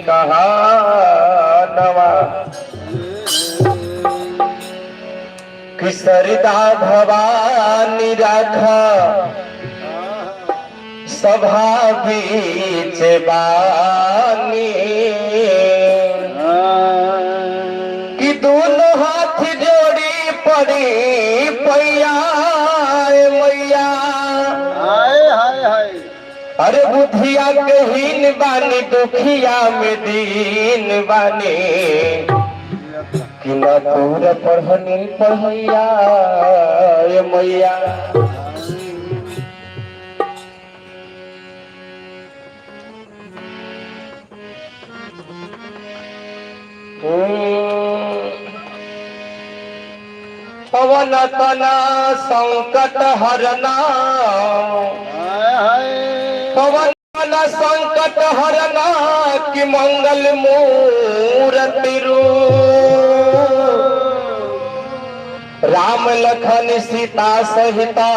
कहानवा कि सरदा भवानी राखा सभा बीच बानी कि दोनों हाथ जोड़ी पड़ी पैया मैया। हाय हाय हाय। अरे बुधिया के हीन बानी, दुखिया में दीन बानी कि ना पूरा पढ़नी पढ़ैया ए मैया। पवन तना संकट हरना, हाय हाय। पवन संकट हरना कि मंगल मूर्ति रूप, राम लखन सीता सहिता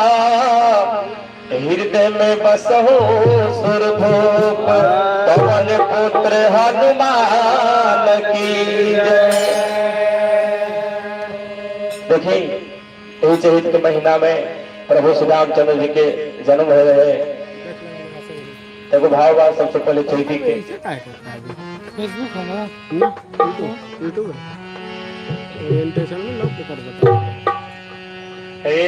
हृदय में बसहो सुरभूप, पवन पुत्र हनुमान की जय। देखिए, यही चैत के महीना में प्रभु श्री रामचंद्र जी के जन्म हुए रहे। देखो, भाव भाव सबसे पहले चैती के काय करता है अभी? फेसबुक है ना? यूट्यूब है, ओरिएंटेशन में लोग कर बताओ। ए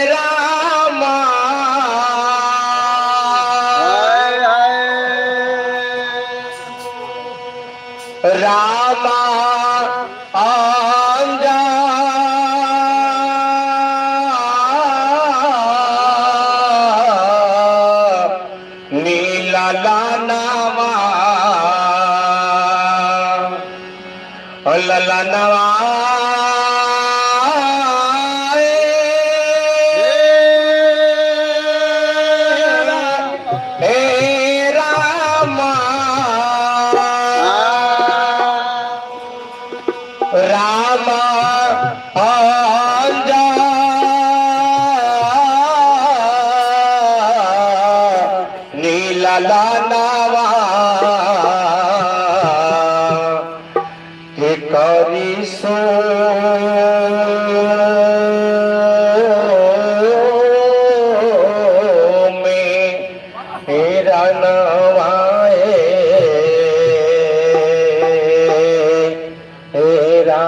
रामा, हाय हाय। रामा आंजा नीला लानावा लला नवा। हे रामा, रामा आंजा नीला लानावा के करी सो में हेरा नवाए हेरा।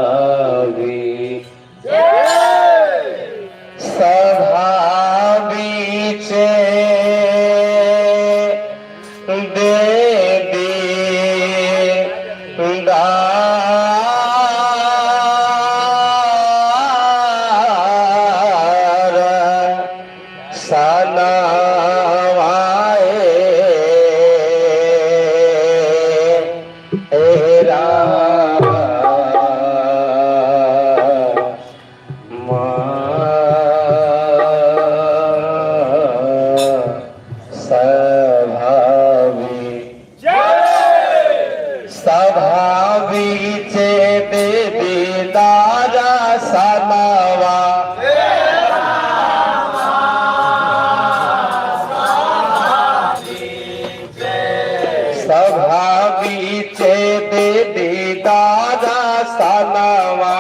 सभावी सभा बीचे दे दीदार सनावाए हेरा। सभावी सभा बीचे दे दीदार सनावा, सभा बीचे दे दीदार सनावा।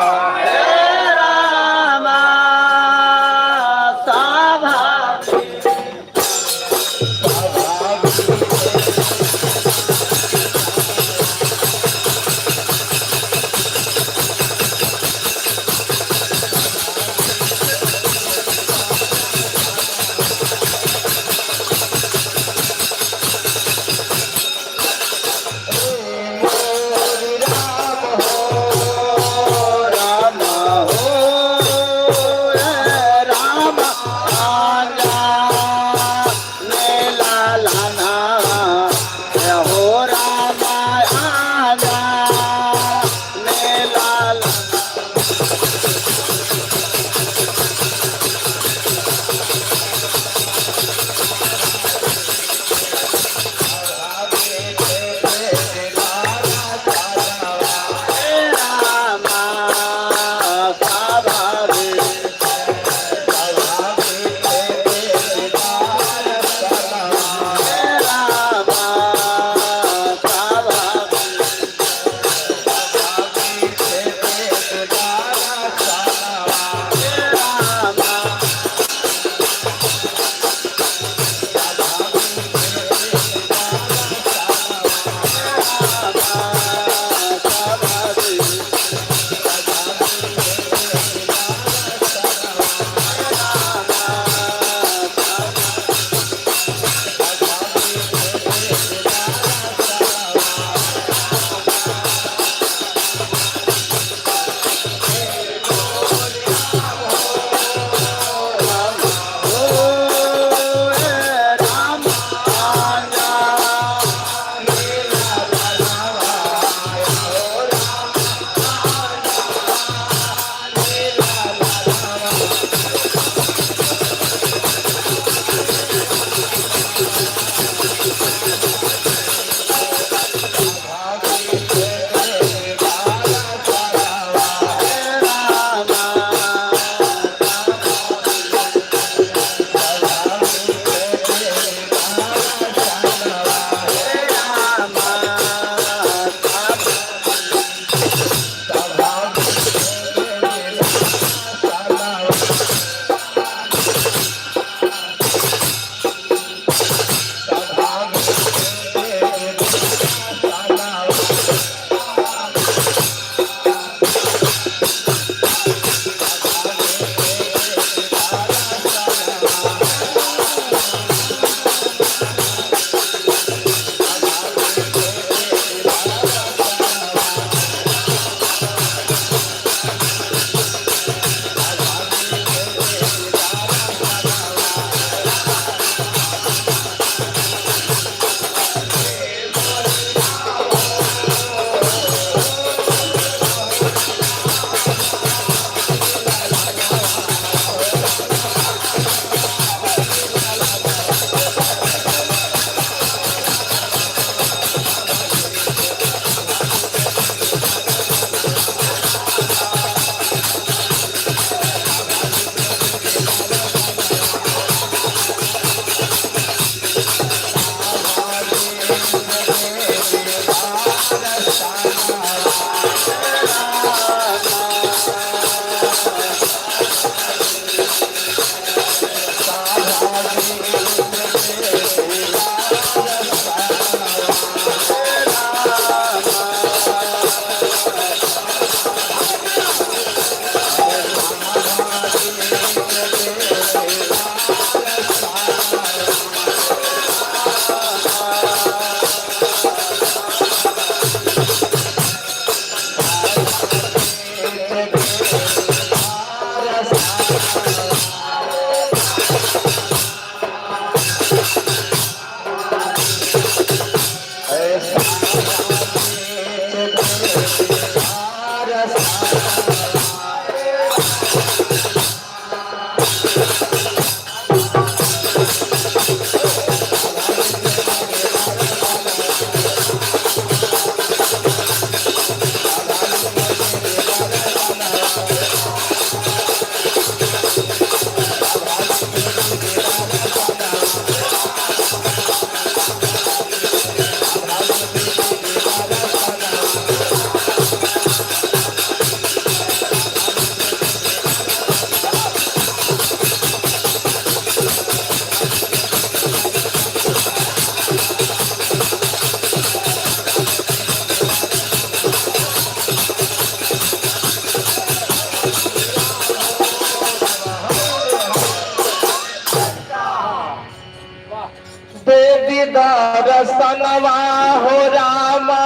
दर्शनवा हो रामा,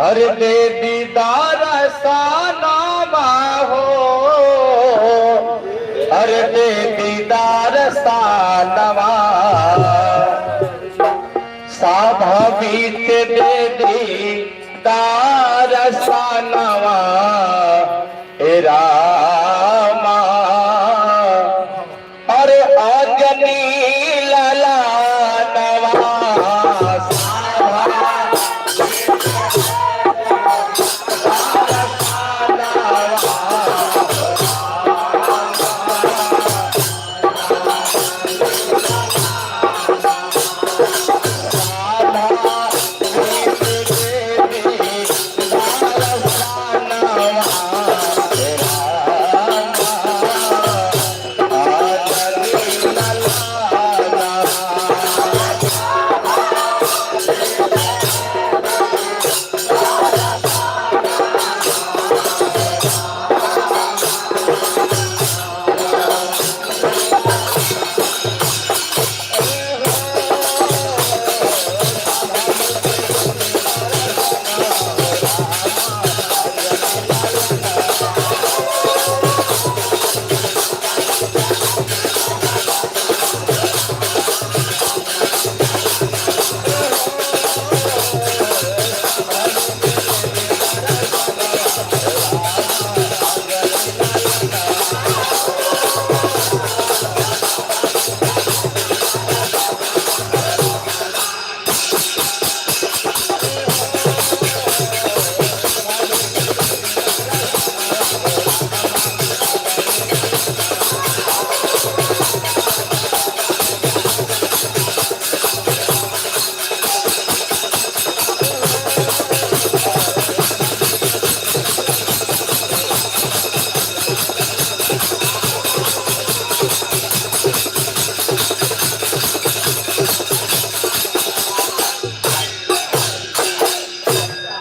अरे देवी दर्शनवा हो, अरे देवी दर्शनवा। साधा बीत देवी दर्शनवा ए रामा, अरे अंजनी लला नवा।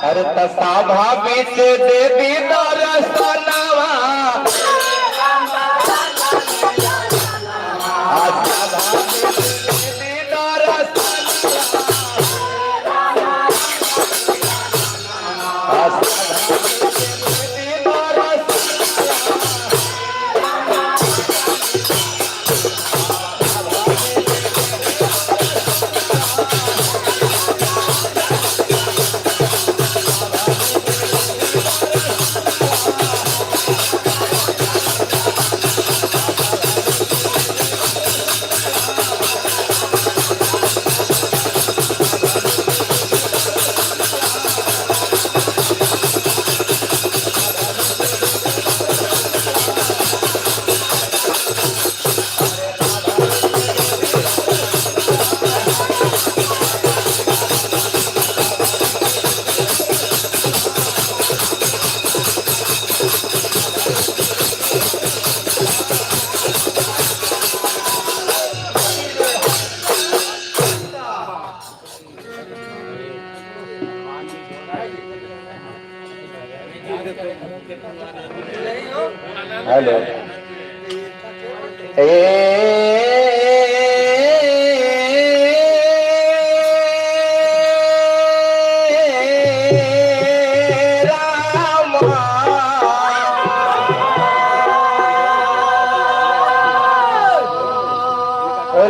अरे तसाभा बीच देवी दर्शनवा, हेलो ए रामा,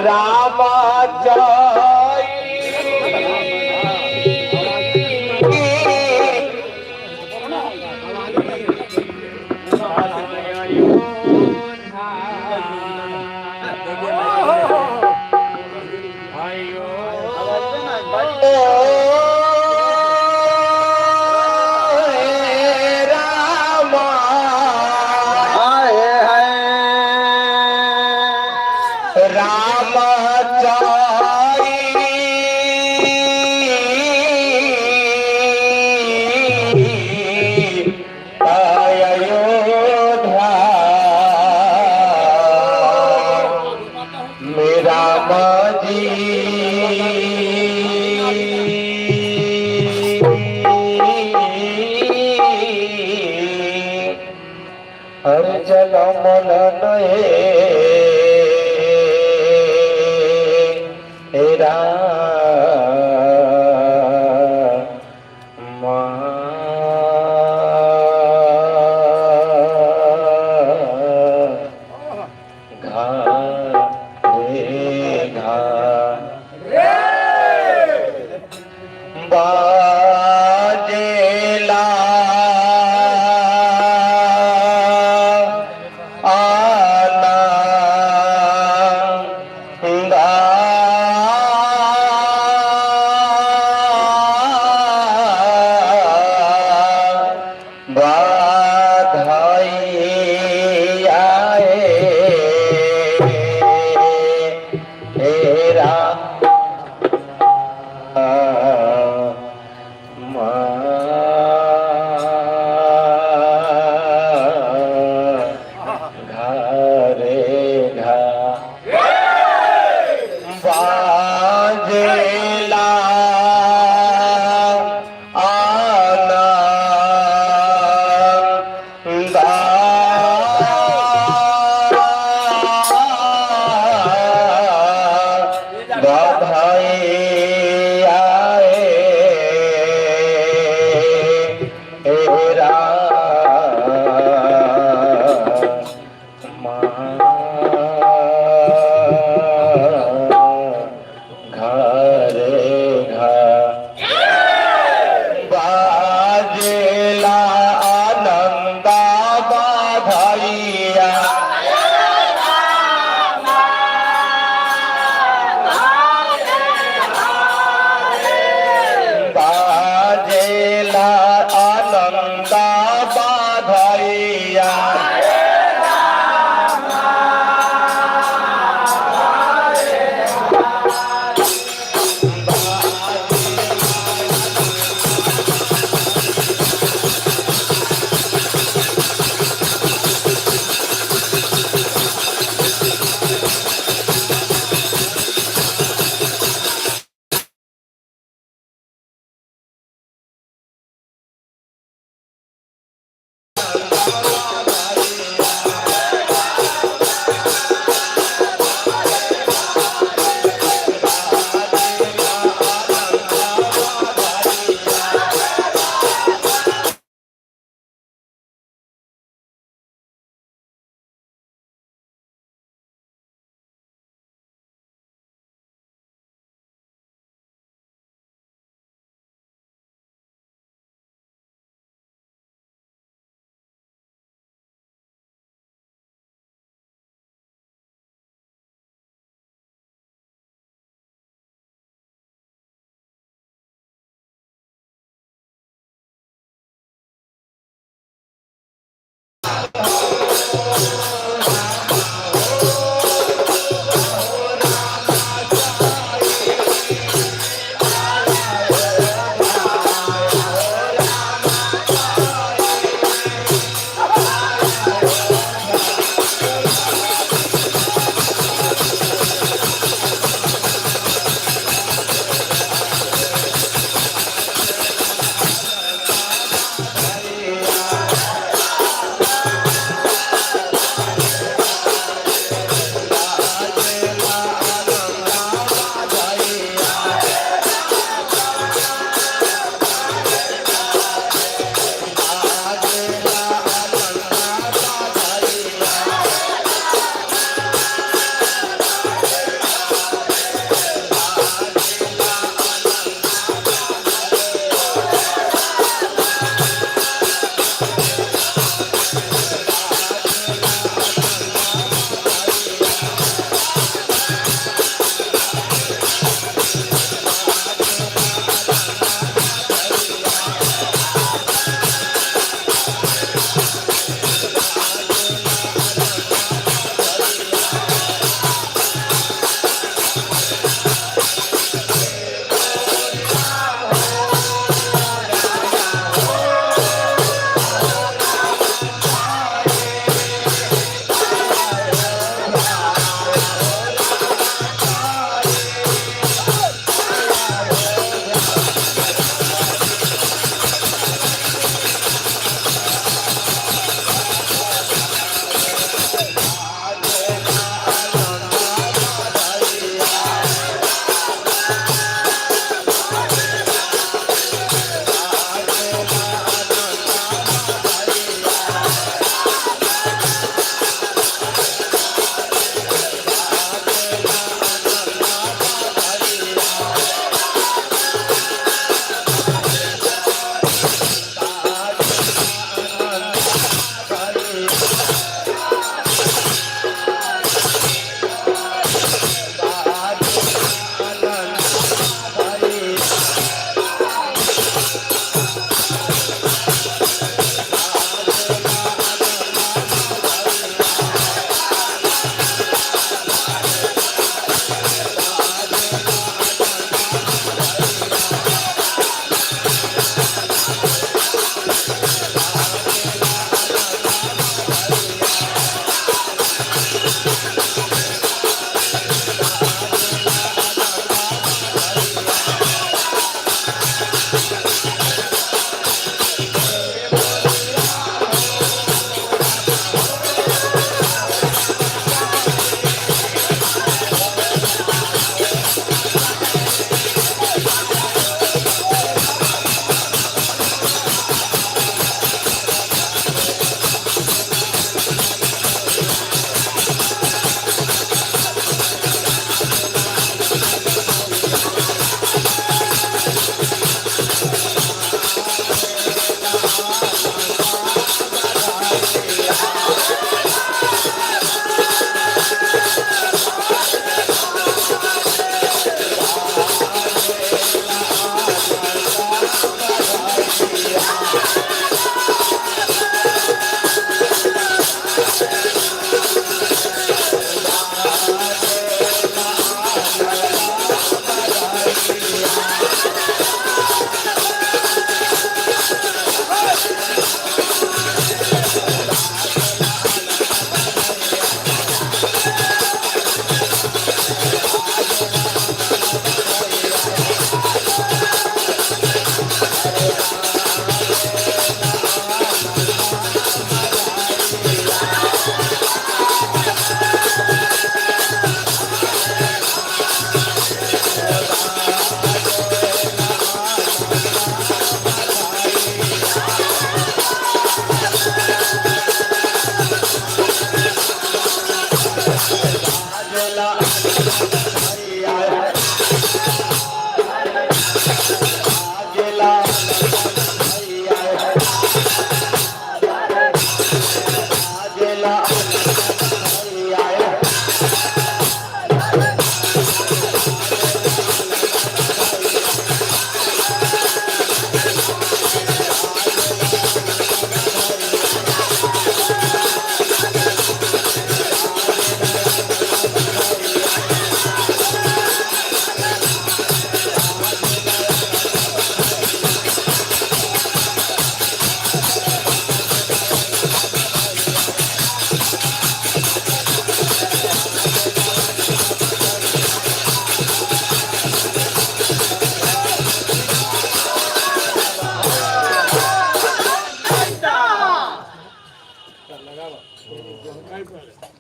रामा जय। रामा हाय हाय राम चारी अयोध्या मेरा माजी हर जल मन हे राम घरे घरे बाजेला आना बाधाई आए हे राम घरे घ बाजेला आना बधाई आए हे राम घरे घर बाजेला आनंदा बाधाइया बाजेला आनंदा बाधाइया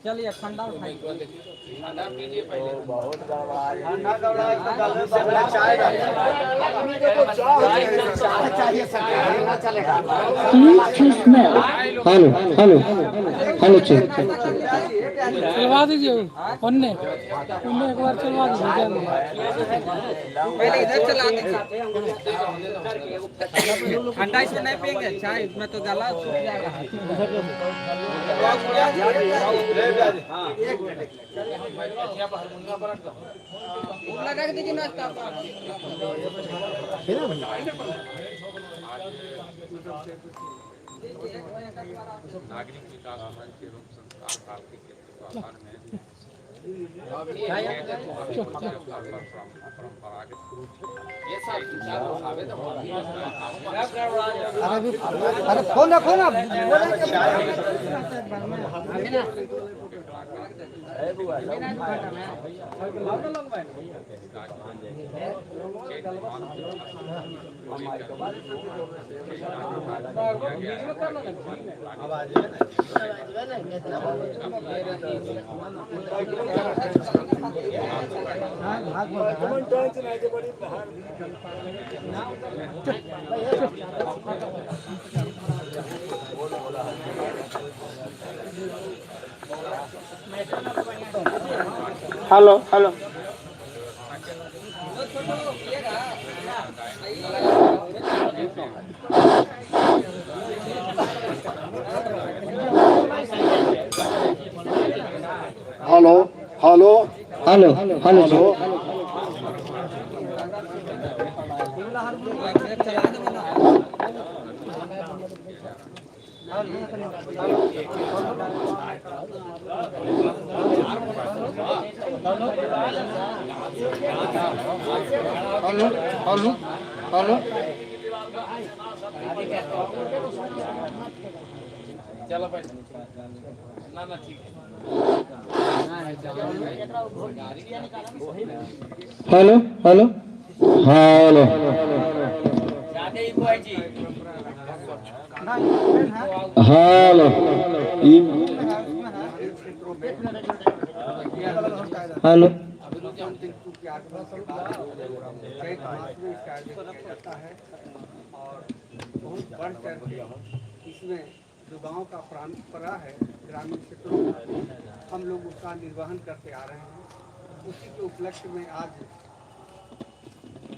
चलिए ठंडा उठाइए। हेलो हेलो हेलो चेक चलवा दीजिए उन्ने उन्ने एक बार चलवा दीजिए। पहले इधर चला दीजिए। ठंडा इसमें नहीं पियेंगे, चाय इसमें तो गला सूख जाएगा। लगा के दीजिए नाश्ता। नागरिक विकास मंच एवं संस्कार भारती के तत्वावधान में परंपरागत अरे फोन रखो ना। Hello hello hello hello hello hello check. Hello hello hello. Hello hello hello hello hello. और बहुत बढ़ चढ़ के इसमें जो गांव का परंपरा है ग्रामीण क्षेत्रों में हम लोग उसका निर्वहन करते आ रहे हैं। उसी के उपलक्ष्य में आज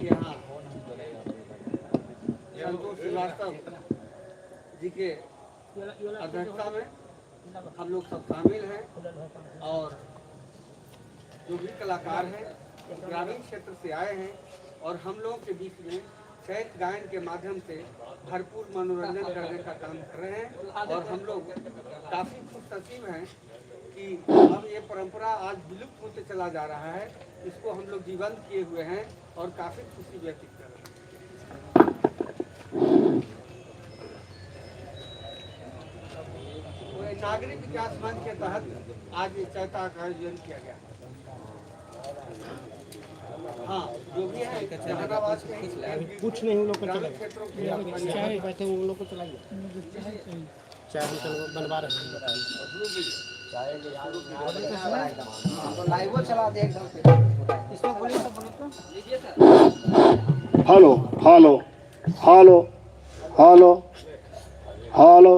यहाँ संतोष श्रीवास्तव जी के अध्यक्षता में हम लोग सब शामिल हैं और जो भी कलाकार हैं ग्रामीण क्षेत्र से आए हैं और हम लोगों के बीच में चैत गायन के माध्यम से भरपूर मनोरंजन करने का काम कर रहे हैं। और हम लोग काफ़ी खुश नसीब हैं कि अब ये परंपरा आज विलुप्त होते चला जा रहा है, इसको हम लोग जीवंत किए हुए हैं और काफ़ी खुशी व्यतीत कर रहे हैं। नागरिक विकास मंच के तहत आज ये चैता का आयोजन किया गया। हाँ, जो भी है जहानाबाद के कुछ नहीं उन लोग को ग्रामीण चलाइए। क्षेत्रों के चाय बैठे उन लोग को चलाइए। चाय भी चल बनवा रहे हैं। लाइव चला दे एकदम से। इसमें बोलिए सब बोलो तो। Hello hello hello hello hello.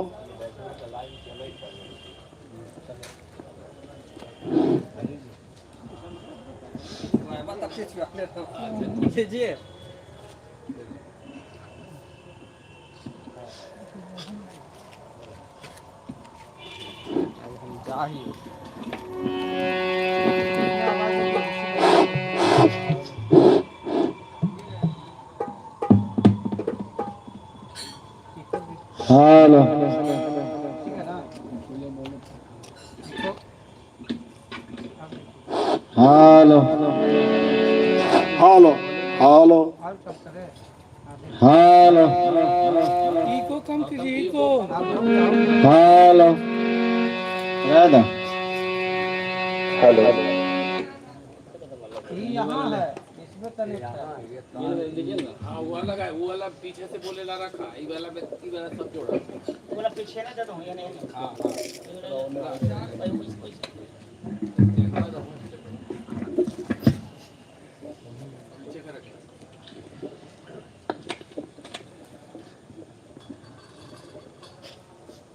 लीजिए। Hello hello hello hello hello eco कम कीजिए, इको। हेलो राधा। हेलो। यहाँ है, इसमें कनेक्ट है। हाँ, वो अलग है, वो वाला पीछे से बोले ला रखा, ये वाला में ये वाला सब जोड़ा। वाला पीछे ना जाता हूँ या नहीं? हाँ। पीछे का रखा।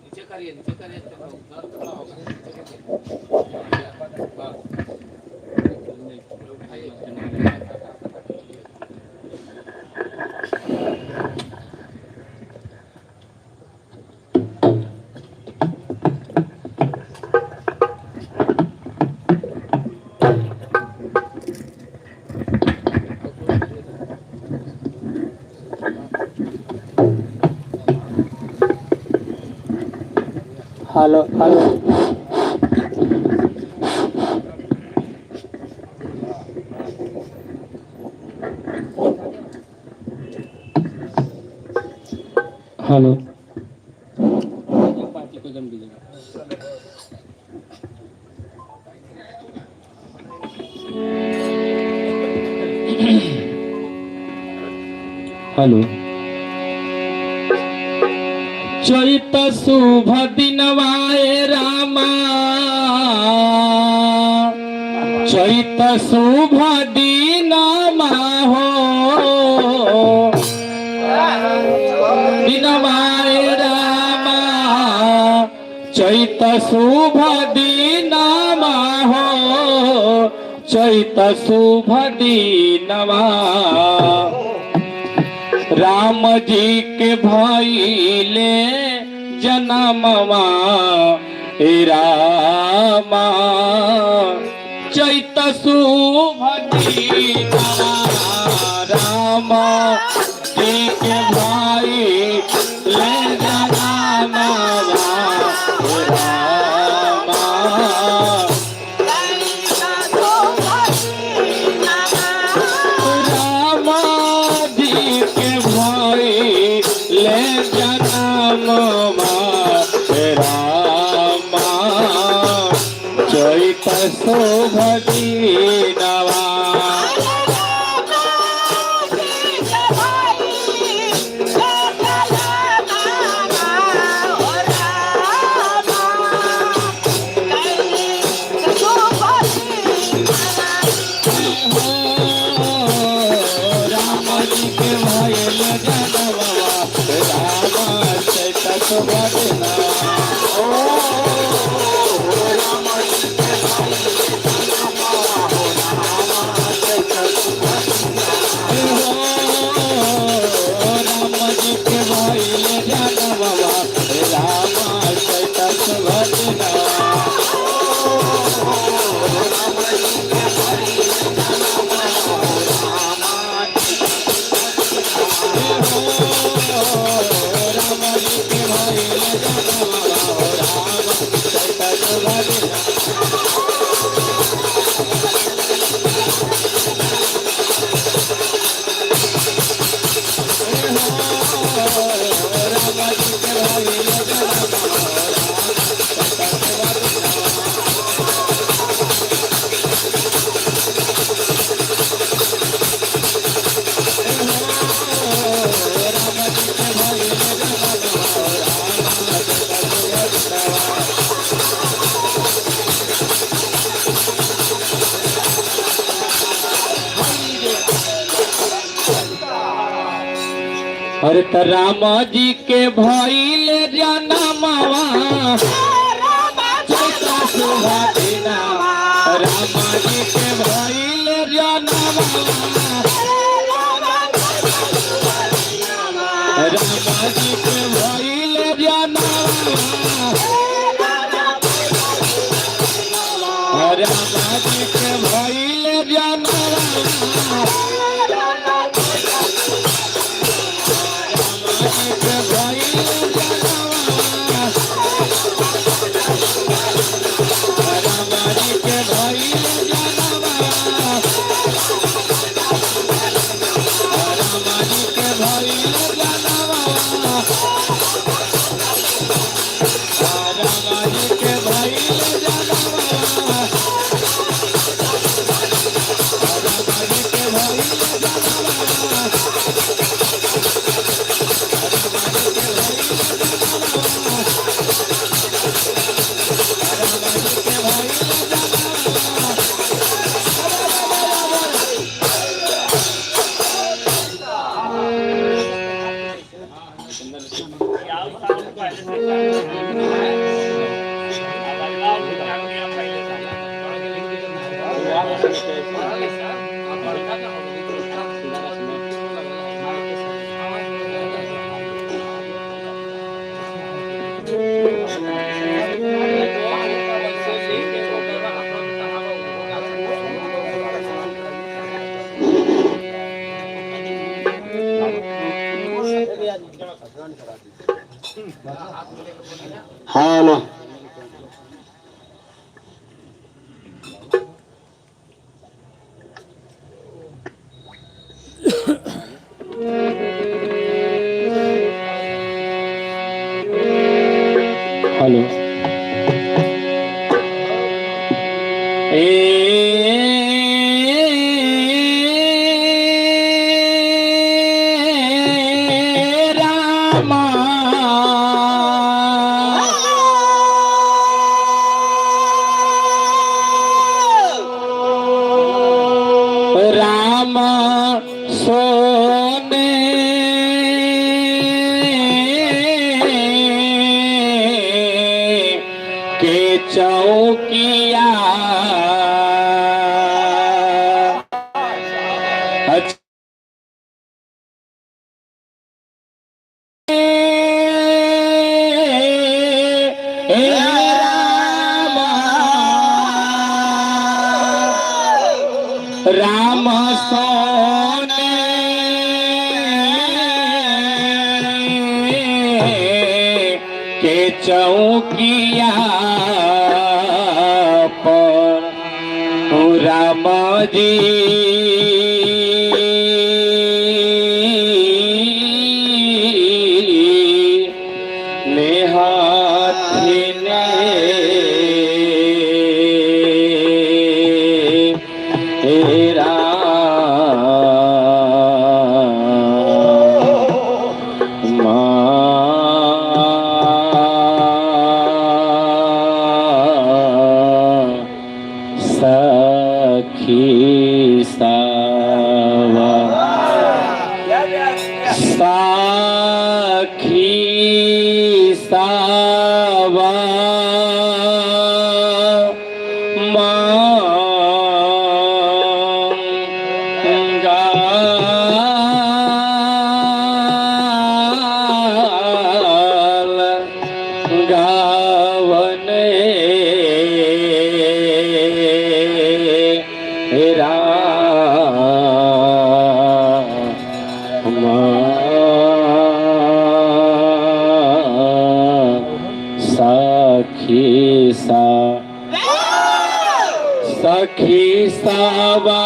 नीचे करिए, नीचे करिए, दर्द थोड़ा होगा, नीचे करिए। बस। Hello hello. Hello. Hello. चैत शुभ दिनवाए रामा, चैत शुभ दिनमा हो, दिनवाए रामा, चैत शुभ दिनमा हो, चैत शुभ दिनमा, राम जी के भइले जनमवा ए रामा, चैत शुभ दिनवा, राम जी के भइले जनमवा ए रामा। राम जी के भइले जनमवा रामा, चैत शुभ दिनवा। राम जी के भइले जनमवा रामा, चैत शुभ दिनवा। राम जी के भइले जनमवा रामा, चैत शुभ दिनवा। राम जी के भइले जनमवा रामा, चैत शुभ दिनवा। राम जी के भइले जनमवा रामा, चैत शुभ दिनवा। राम जी के भइले जनमवा रामा, चैत शुभ दिनवा। अरे त राम जी के भइले जनमवा चैत शुभ दिनवा, राम जी के भइले जनमवा, राम जी के भइले जनमवा, ए रामा राम सोने के चौकिया अच्छा राम राम सोने के चौकिया पर राम जी नेहाथिने हे राम सखी सावा साखी सावा मंगाल गावन राम सखी सा सखी सावा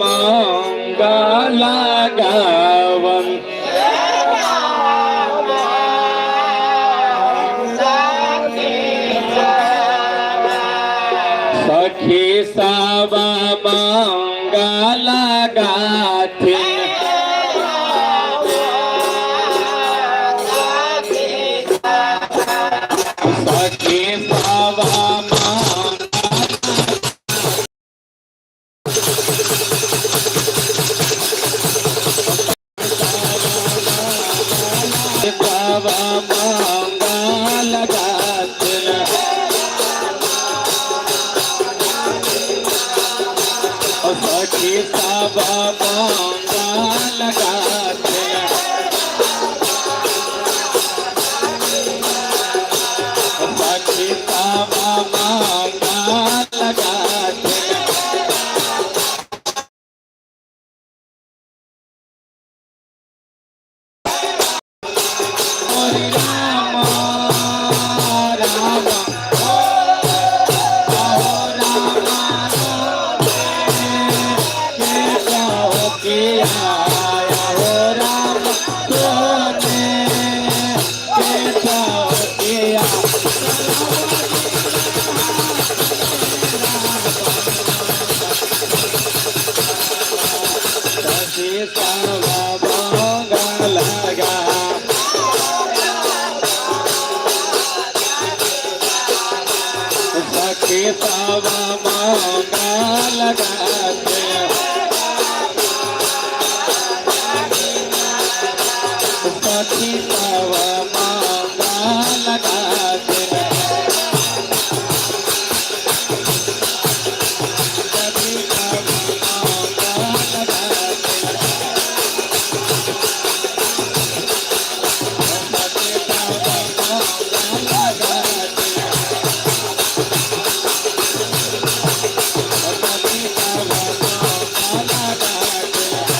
मंगला गावन सखी सावा मंगला गाथिन सखी सावा मंगला सावा मंगल गाथिन सखी सावा मंगल गाथिन सखी सावा मंगल गाथिन हरि राम राम लगा सखी सावा मंगल गाते सखी सावा मंगल गाते सखी सावा मंगल गाते सखी सावा मंगल गाते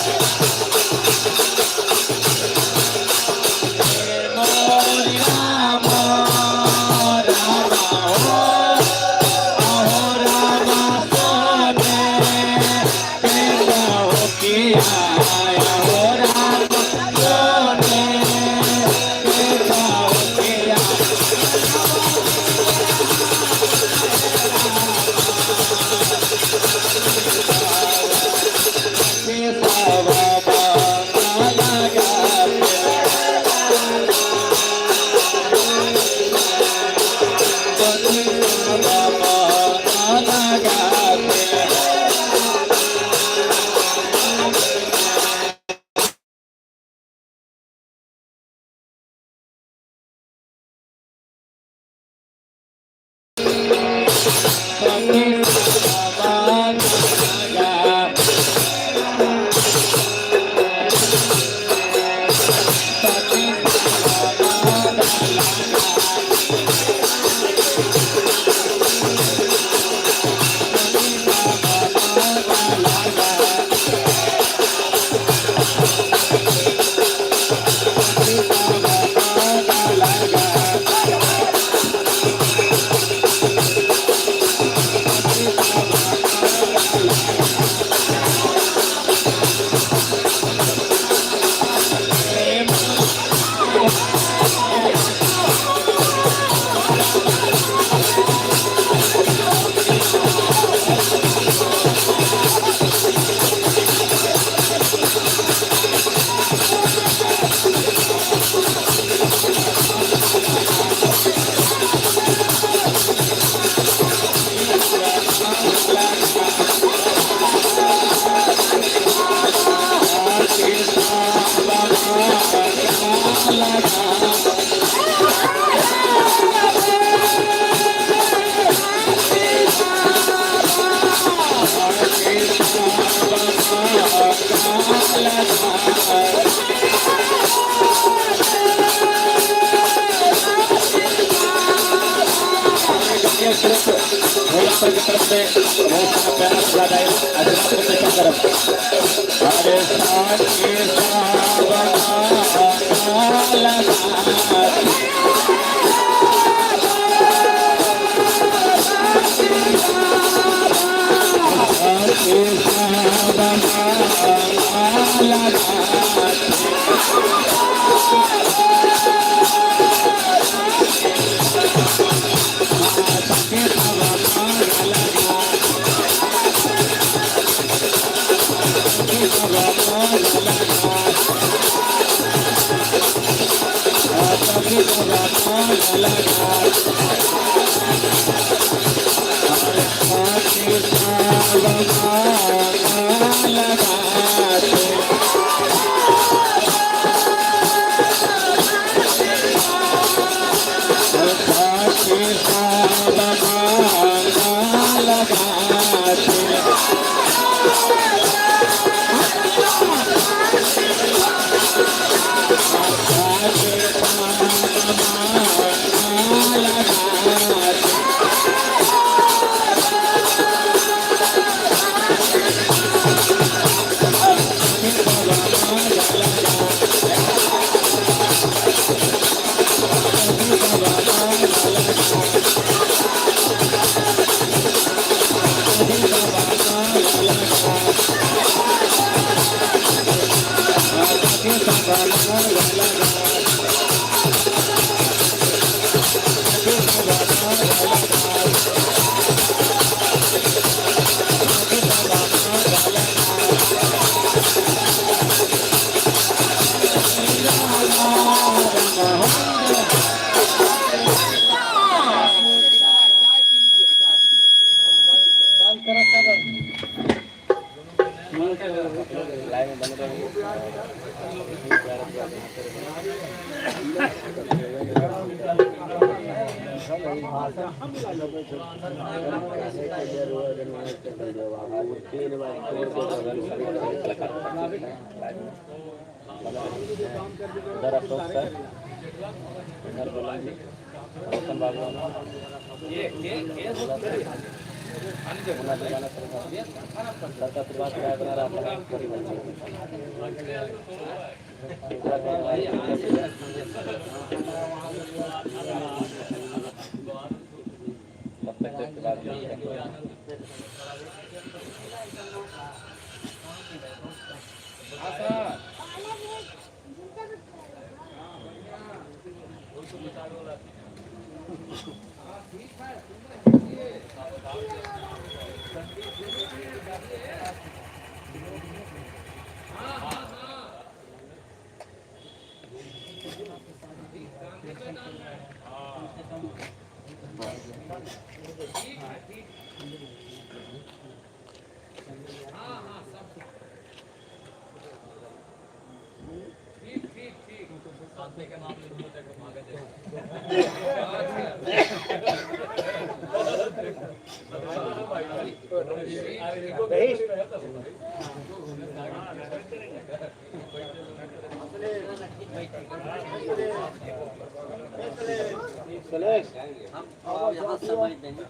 हम यहाँ समय देंगे।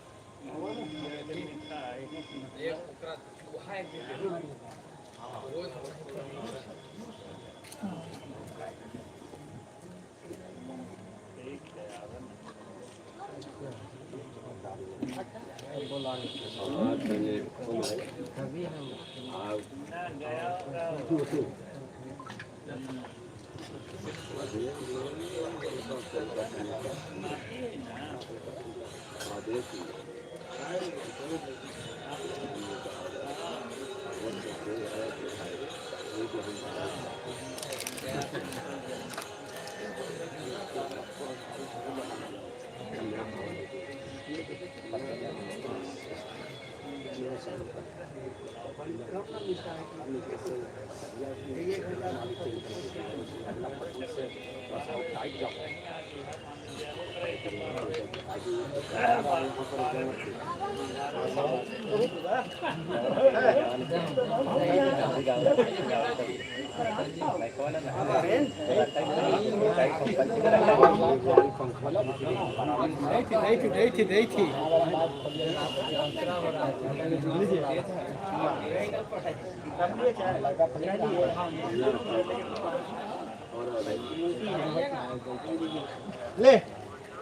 ले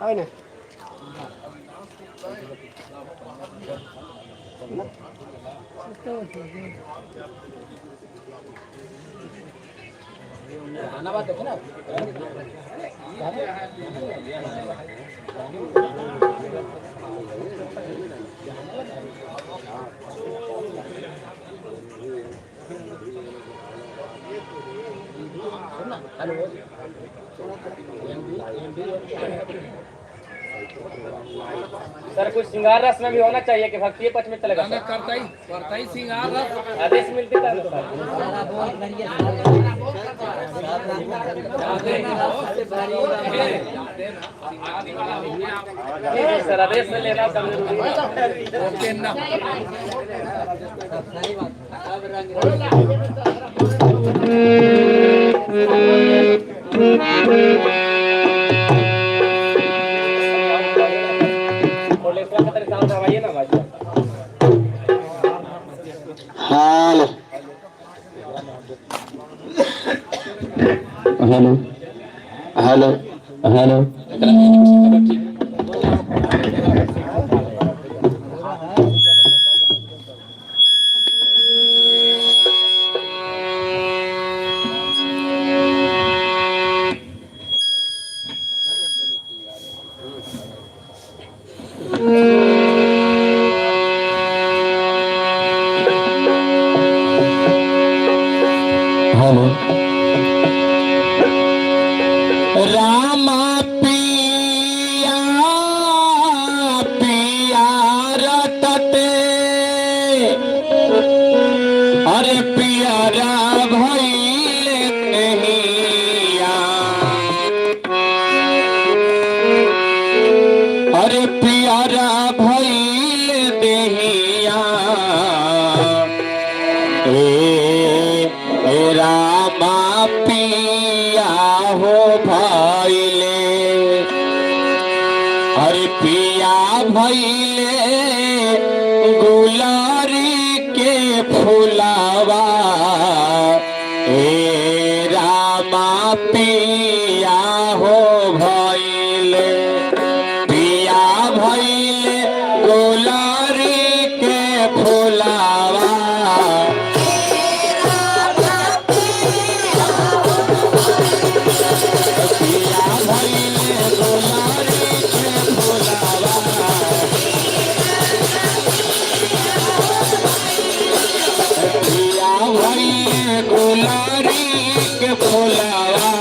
आए ना। सर कुछ श्रृंगार रस में भी होना चाहिए कि भक्ति पक्ष में चलेगा। ना करता ही श्रृंगार रस आदेश मिलते था सर। जी सर आदेश से लेना सब जरूरी है। ओके ना। करवाइए ना भाई। Hello hello hello hello. Hello. Rama पिया पिया रटते, अरे पियारा भइल नहिया, अरे पियारा भइल देहिया, ए रामा पिया हो भइले, अरे पिया भइले गुलारी के फुलावा, ए रामा पिया हो भइले, पिया भइले गुलारी के फुलावा, पिया भइले गुलारी के फुलावा, पिया भइले गुलारी के फुलावा।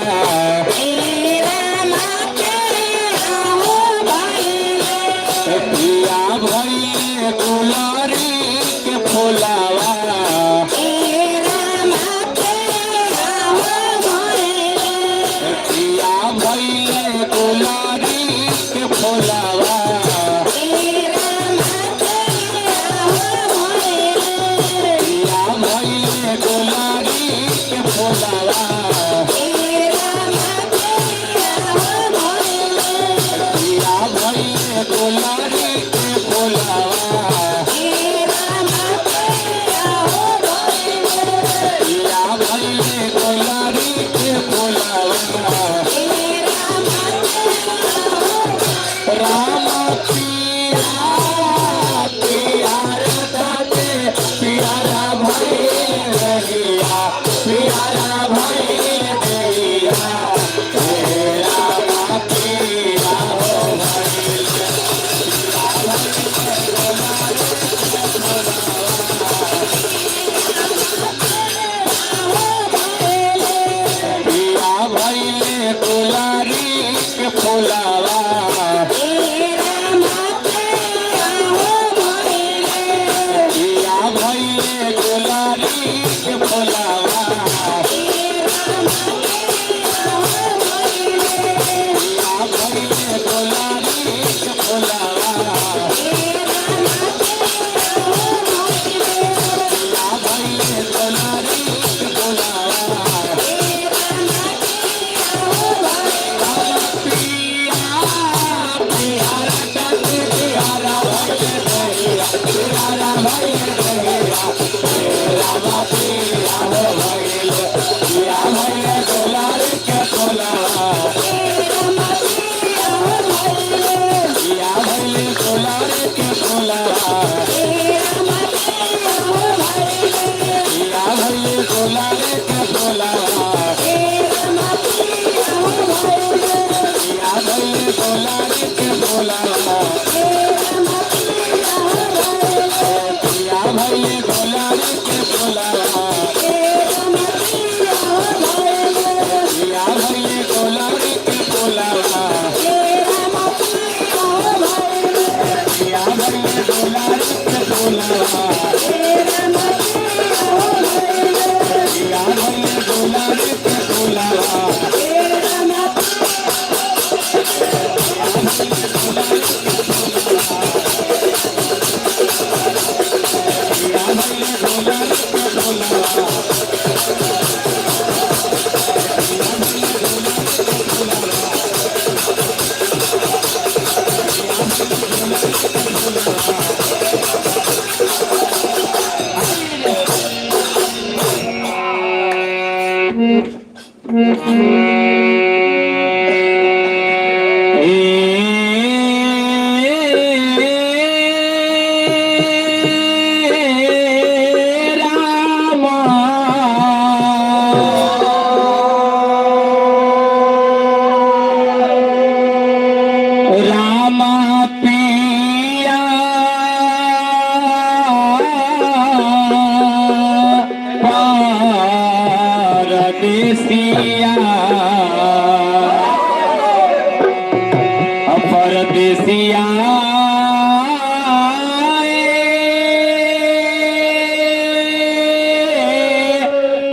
बोलावा पिया भइले गोलारे के बोलावा पिया भइले गोलारे के बोलावा पिया भइले गोलारे के बोलावा पिया भइले गोलारे के बोलावा पिया भइले गोलारे के बोलावा पिया भइले गोलारे के बोलावा पिया भइले गोलारे के बोलावा रामा पिया परदेसिया परदेसिया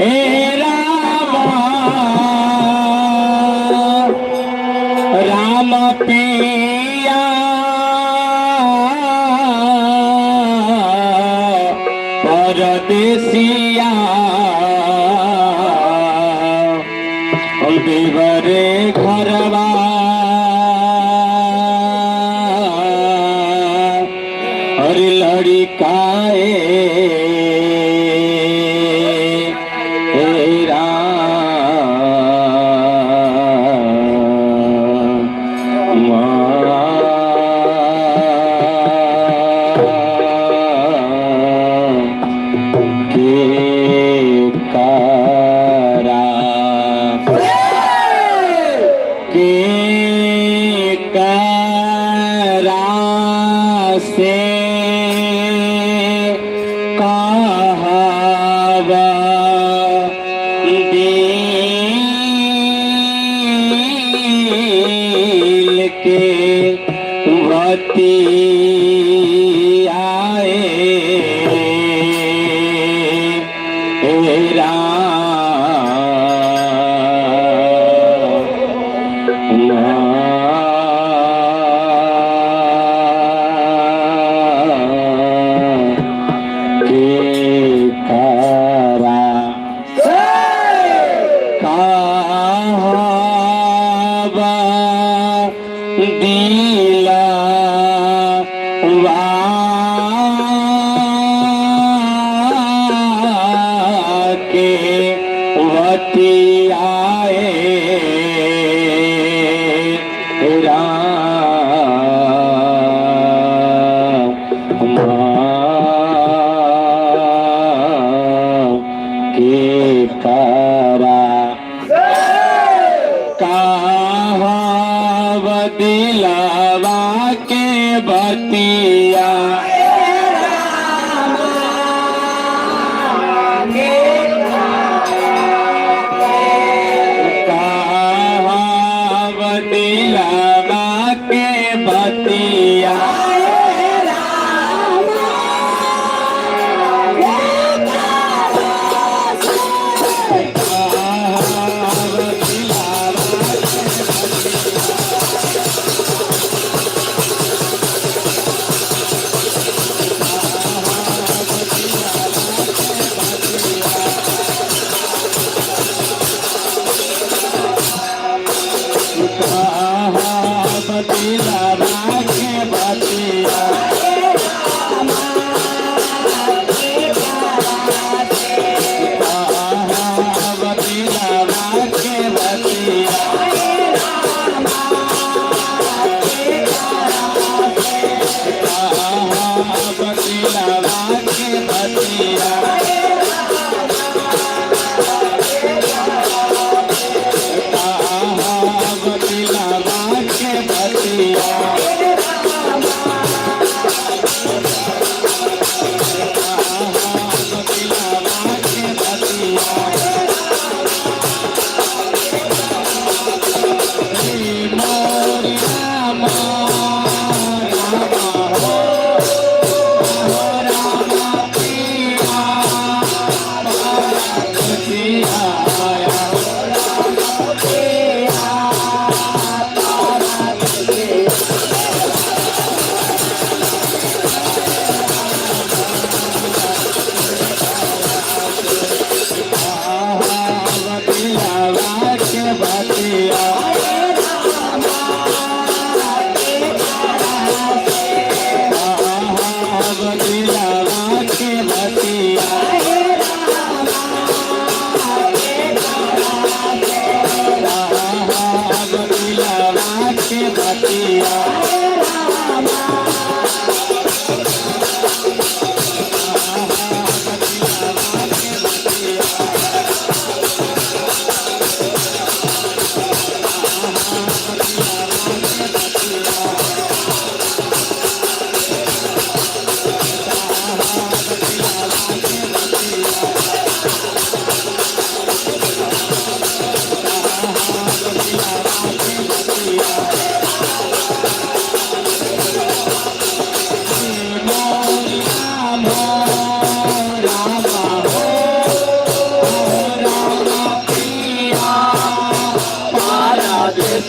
ए रामा राम पिया परदेसिया देवरे घरवा अरे लड़िकाए ए राम के करा के करा से कहावा दिल के वती आए हे राम के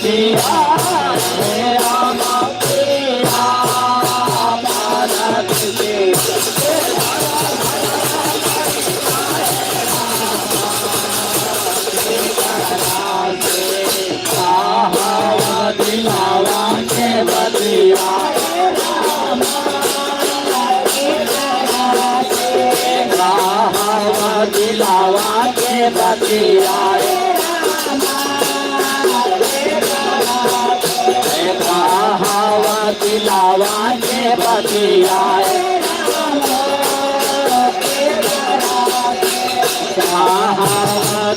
बतिया हे रामा पिया पारदेसिया। दिलावा के बतिया दिलावा के बतिया दिलावा के बतिया दिलावा के बतिया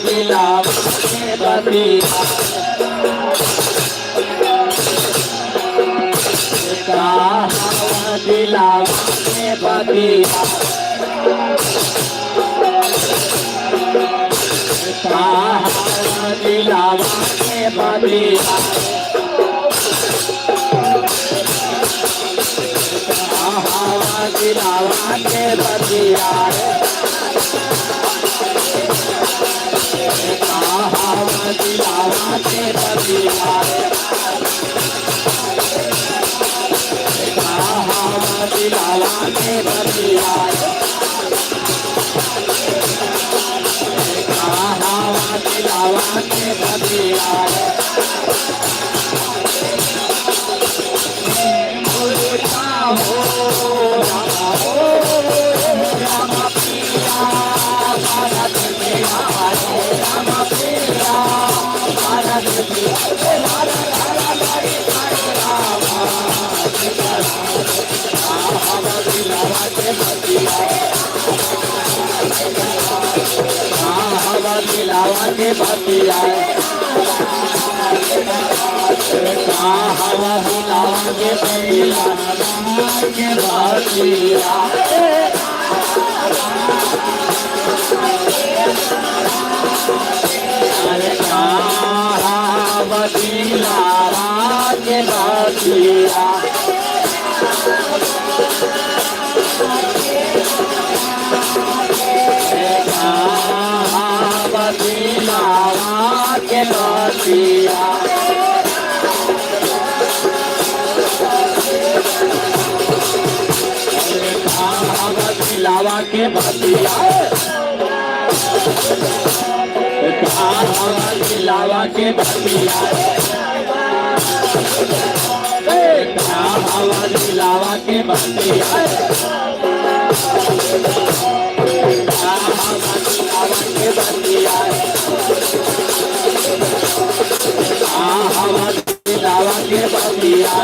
दिलावा के बतिया दिलावा के बतिया दिलावा के बतिया दिलावा के बतिया दिलावा के बतिया दिलावा के बतिया। दिलावा के बतिया हवा दिलावा के बतिया के बतिया अरे दिलावा के बतिया दिलावा के बतिया दिलावा के बतिया दिलावा के बतिया दिलावा के बतिया के बतिया दिलावा के बतिया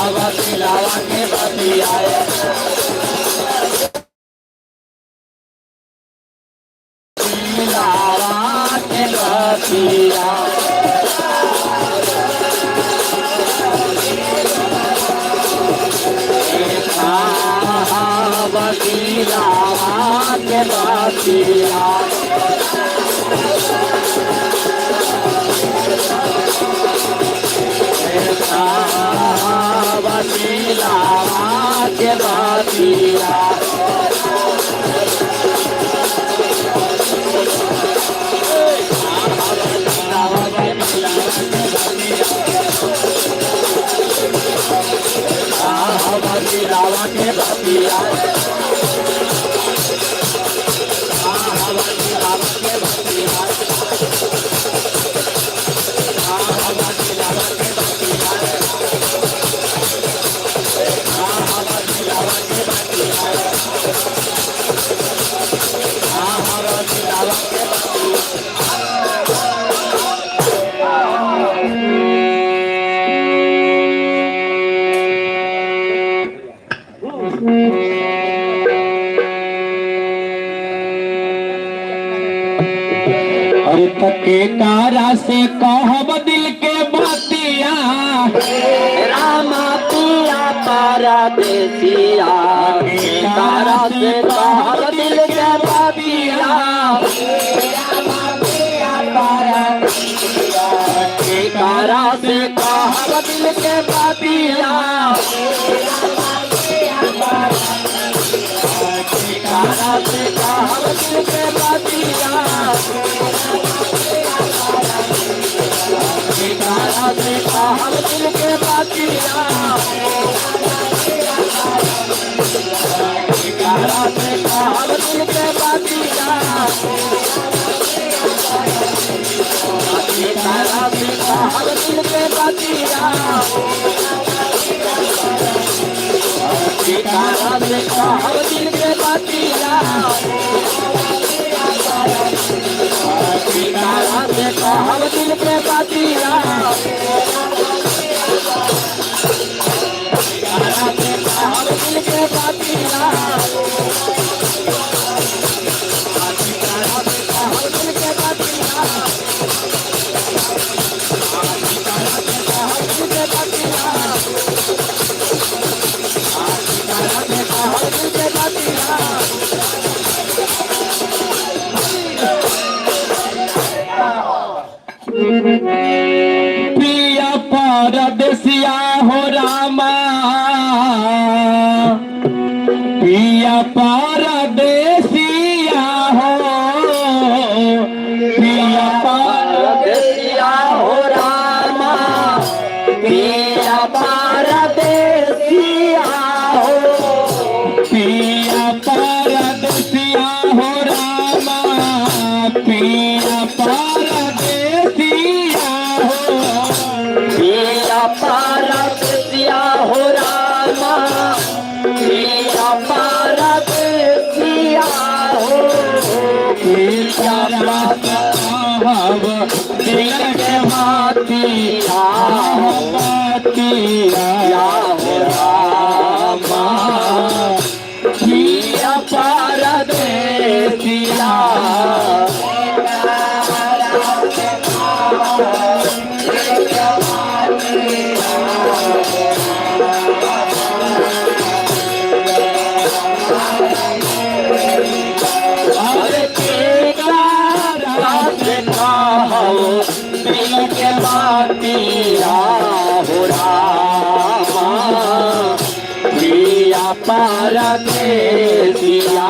हवा दिलावा के बतिया दिलावा के बतिया दिलावा के बतिया दिलावा के बतिया दिलावा के बतिया अरे तके तारा से कहब दिल के बतिया रामा पिया परदेसिया तारा से कहब दिल के बतिया तारा से कहब दिल के बतिया तारा से कहब दिल के बतिया। से कहब दिल के बातिया, केकरा से कहब दिल के बातिया, केकरा से कहब दिल के बातिया, केकरा से कहब दिल के बातिया, केकरा से कहब दिल के बातिया, केकरा से कहब दिल के बातिया, केकरा से कहब दिल के बातिया, केकरा से कहब दिल के बातिया, केकरा से कहब दिल के बातिया। प्रिया परदेसिया हो रामा, पिया परदेसिया हो, पिया परदेसिया हो रामा, पिया परदेसिया हो, पिया परदेसिया हो रामा, पिया परदेसिया हो, पिया परदेसिया हो रामा, पिया परदेसिया हो, पिया कहब दिल के बातिया, बातिया हो रामा, पिया परदेसिया। अरे केकरा से कहब दिल के बातिया हो रामा, प्रिया परदेसिया।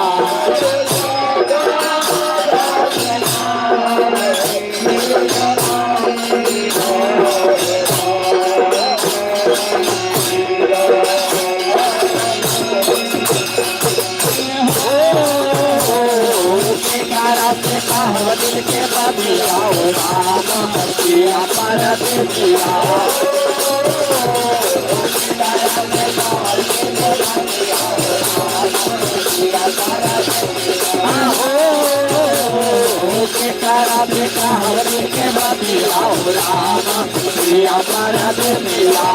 केकरा से कहब दिल के बातिया हो रामा, प्रिया परदेसिया। केकरा से कहब दिल के बातिया हो रामा, प्रिया परदेसिया।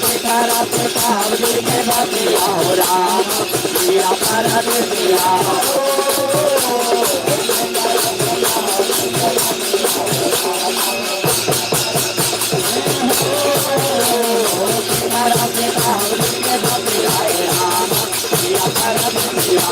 केकरा से कहब दिल के बातिया हो रामा, प्रिया परदेसिया। केकरा से कहब दिल के बातिया हो रामा, प्रिया परदेसिया।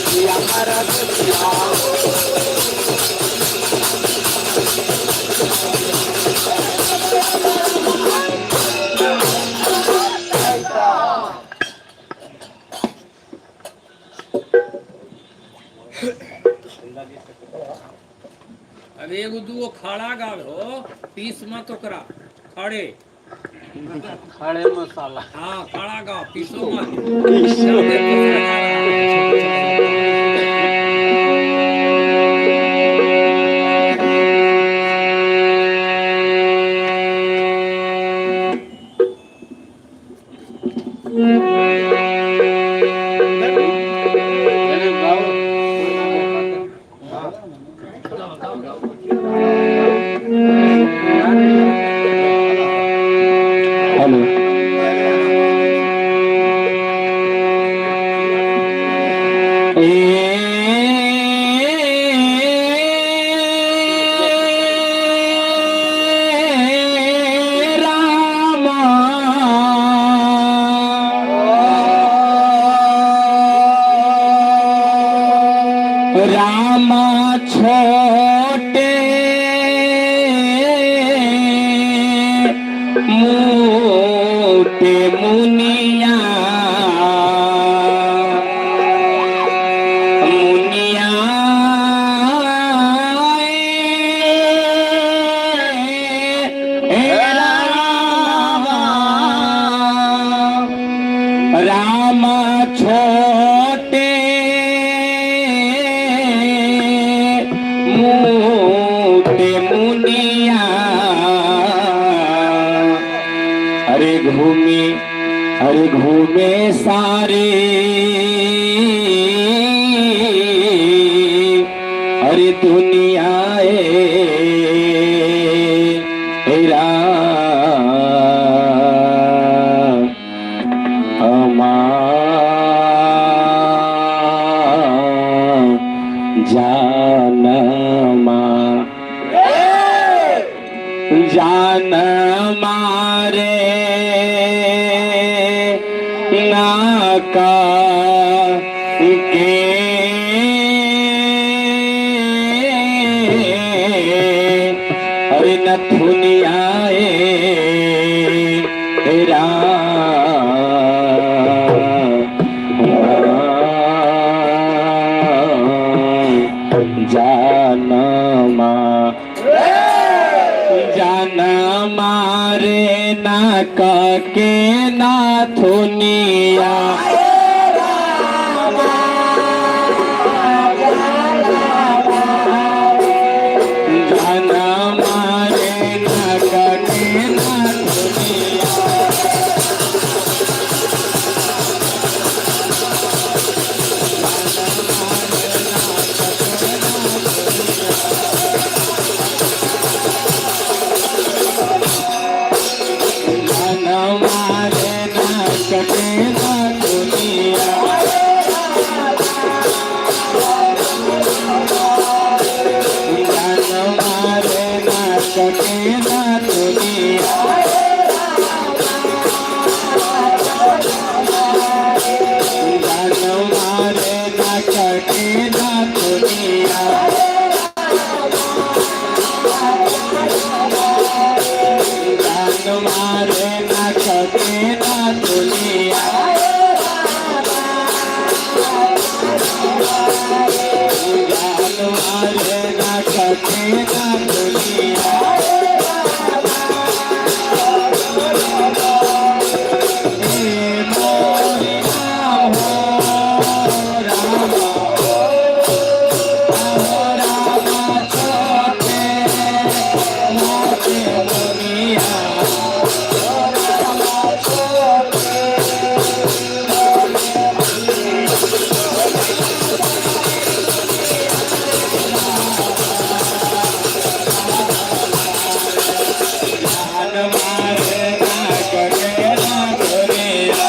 प्रिया परदेसिया। अरे एगो दूगो खड़ा गावे हो, पीस मत ओकरा, खड़े खड़े मसाला। हाँ खड़ा गाओ, पीसो मत। ज्यादे पीसना जा रहा है। हेलो राम छोटे मोटे मुनिया मुनिया ए रामा, राम छोटे मोटे मुनिया, अरे घूमे, अरे घूमे सारे, अरे दुनिया ए राम अमा जानमा, जान मारे नाका के अरे नथुनिया ए राम जानमा, जान मारे नाक के नाथुनिया, जान मारे नाक के नाथुनिया, जान मारे नाक के नाथुनिया, जान मारे नाक के नाथुनिया, जान मारे नाक के नाथुनिया, जान मारे नाक के नाथुनिया, जान मारे नाक के नाथुनिया। हे मोरे राम हो राम, हो राम छोटे मोटे मुनिया, जान मारे नाक के नाथुनिया,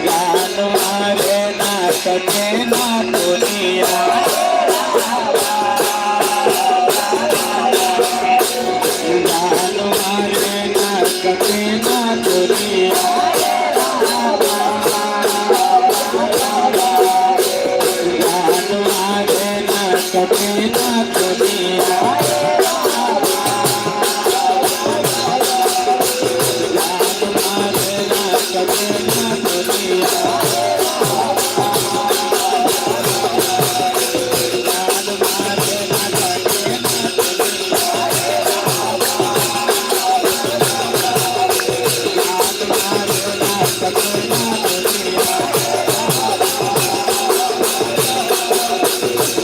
जान मारे नाक के नाथुनिया, जान मारे नाक के नाथुनिया, जान मारे नाक के नाथुनिया, जान मारे नाक के नाथुनिया, जान मारे नाक के नाथुनिया, जान मारे नाक के नाथुनिया,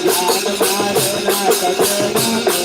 जान मारे नाक के नाथुनिया।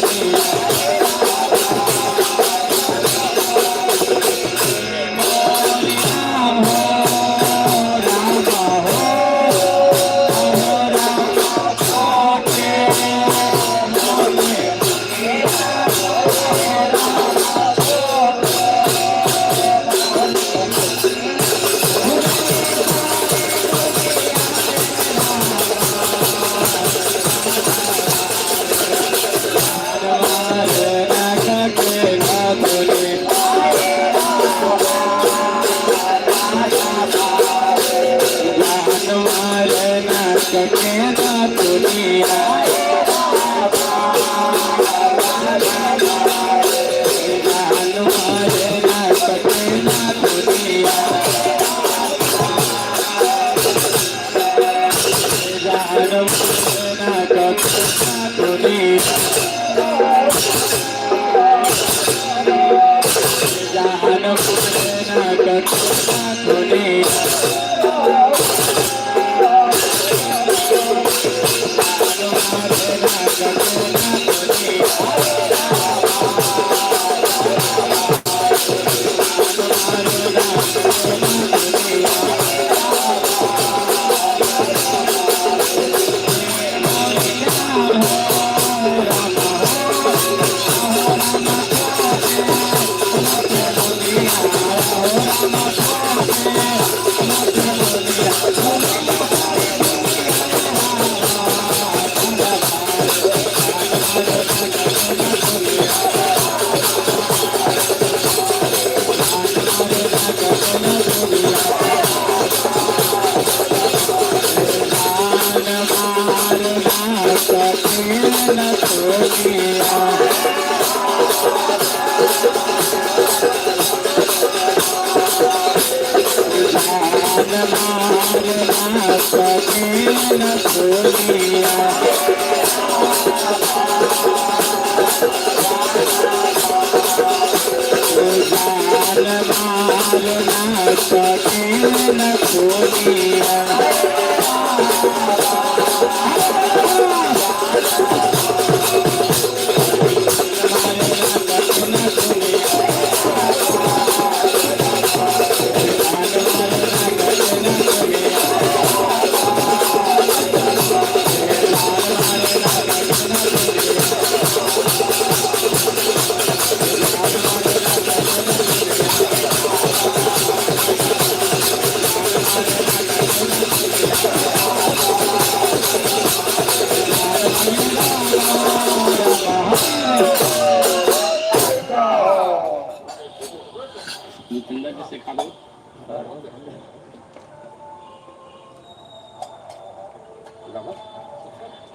जितेंद्र जी सिखा दो।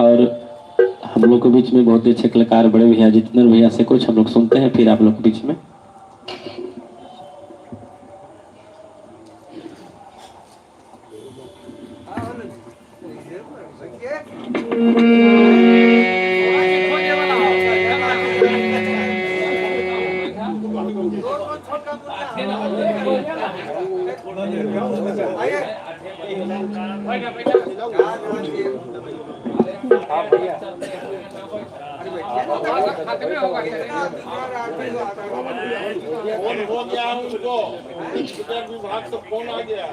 और हम लोग के बीच में बहुत ही अच्छे कलाकार बड़े भैया जितेंद्र भैया से कुछ हम लोग सुनते हैं, फिर आप लोग के बीच में। फोन हो गया उनको, विभाग से फोन आ गया।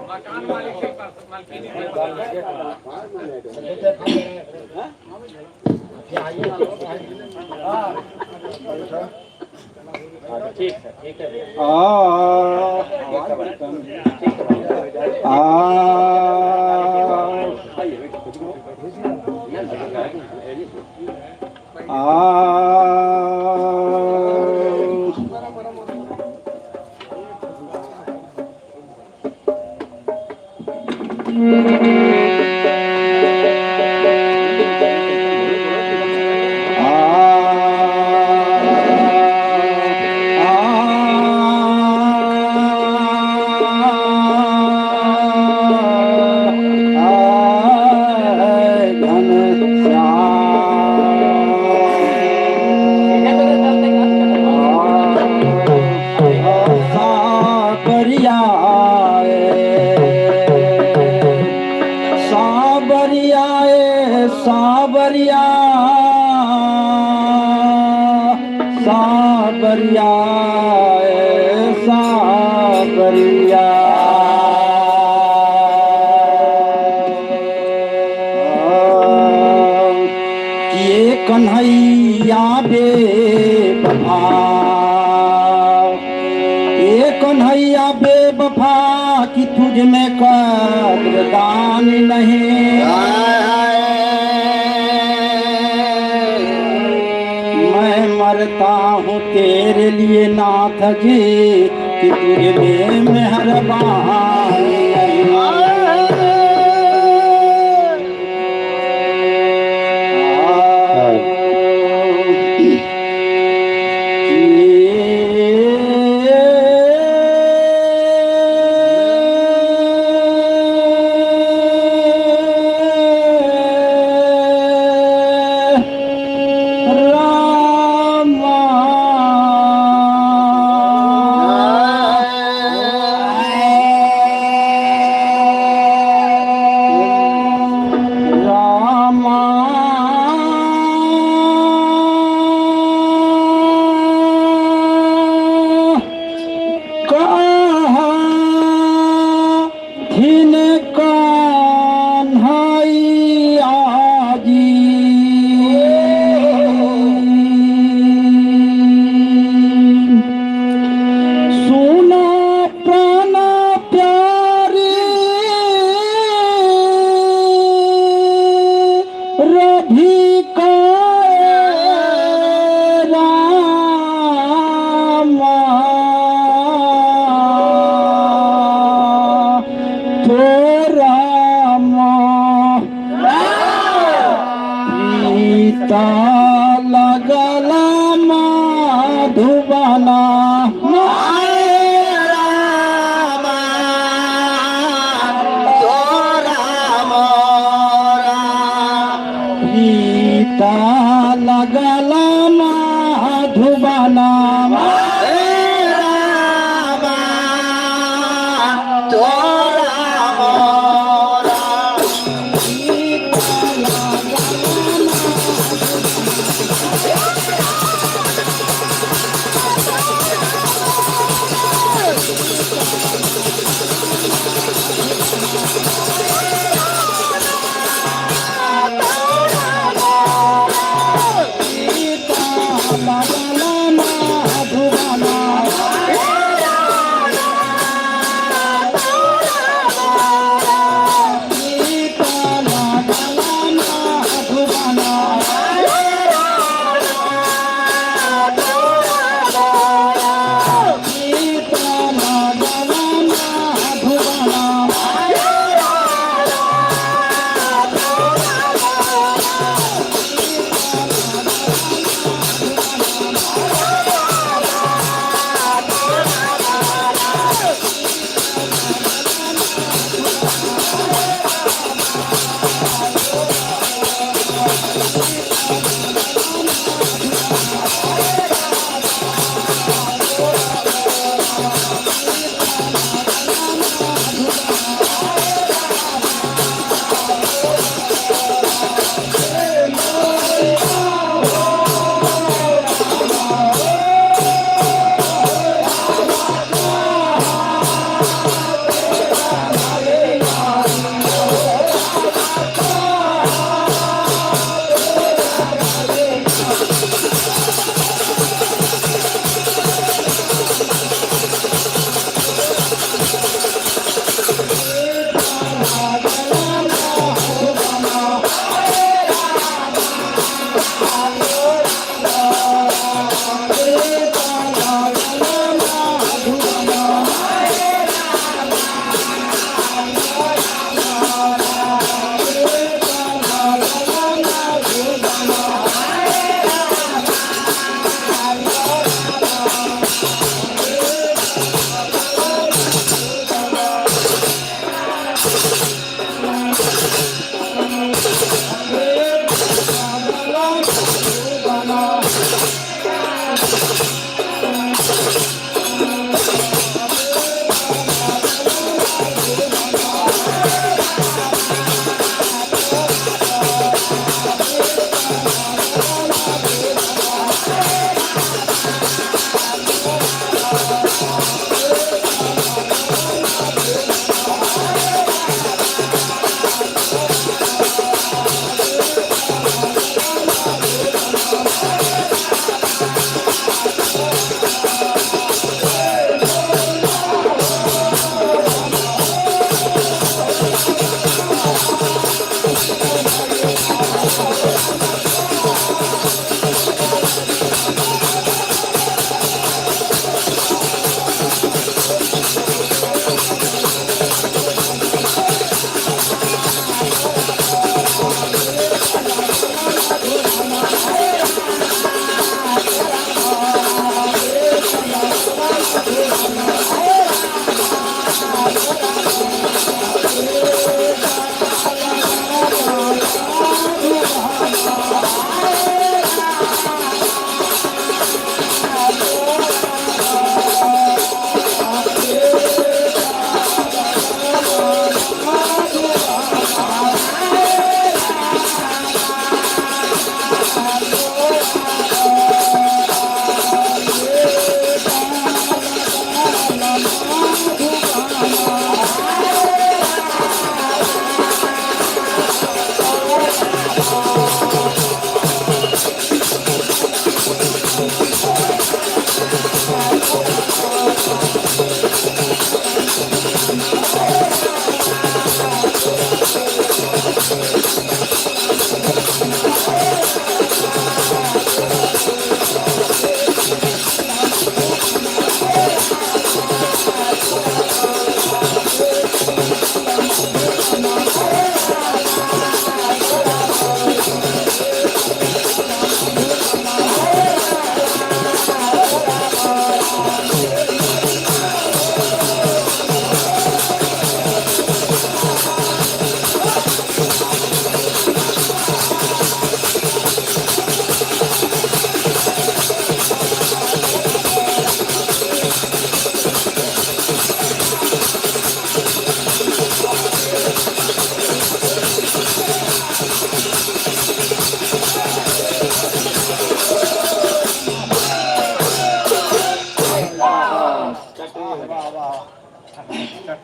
मकान मालिक के पास मालकिनी के ठीक है, ठीक है। सावरिया सावरिया सावरिया ये कन्हैया बेवफा, ये कन्हैया बेवफा कि तुझ में कद्रदान नहीं। मैं मरता हूँ तेरे लिए नाथ जी कि तुझ में मेहरबानी। सीता लगला माधुबना सीता लगला माधुबना लगला माधुबना सीता लगला माधुबना सीता लगला माधुबना।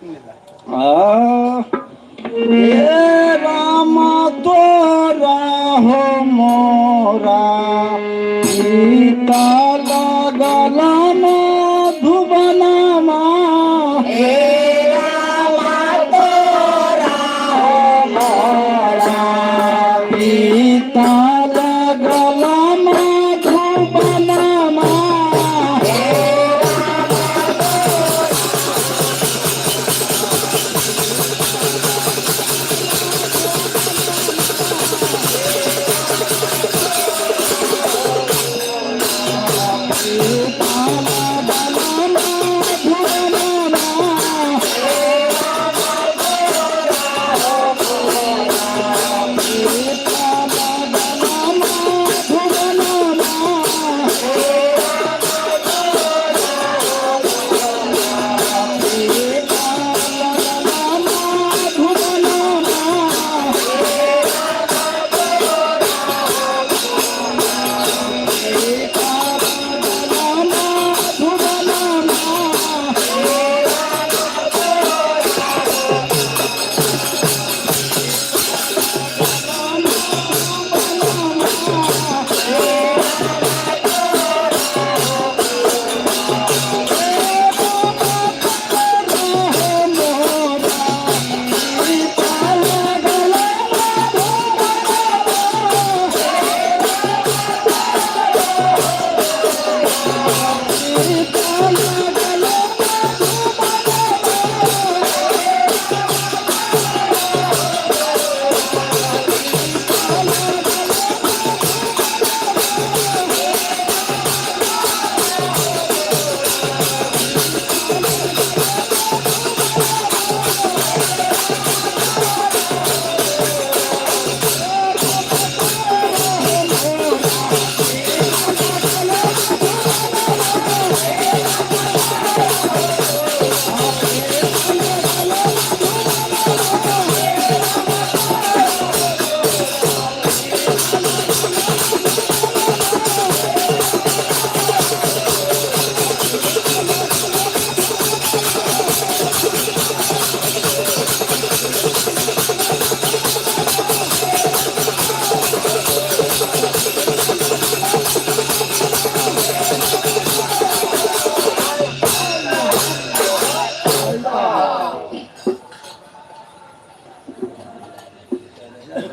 ए रामा तोरा हो मोरा सीता लगल मधुबनमा हे रामा तोरा हो मोरा सीता लगल मधुबनमा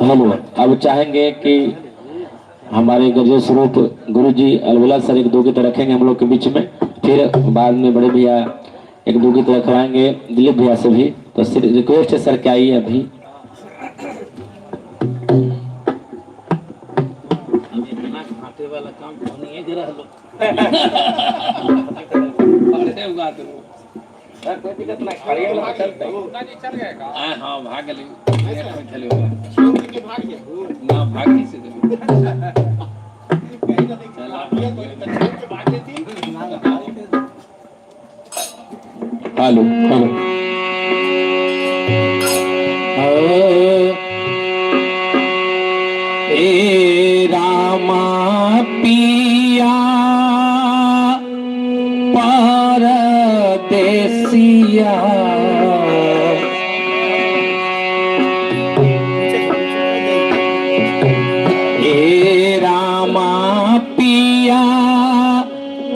हम अब चाहेंगे कि हमारे गजल स्वरूप गुरु जी अलबला सर एक दो गीत रखेंगे हम लोग के बीच में, फिर बाद में बड़े भैया एक दो गीत रखवाएंगे दिलीप भैया से भी। तो सिर्फ रिक्वेस्ट है सर क्या आइए अभी। अब इतना घाटे वाला काम कौन है जरा लो अरे उगा दो सर कोई दिक्कत नहीं, खड़े वाला चलता है। आ हां भाग गए चले होगा ना भाग नहीं से हेलो हेलो ए रामा पिया परदेसिया ए रामा पिया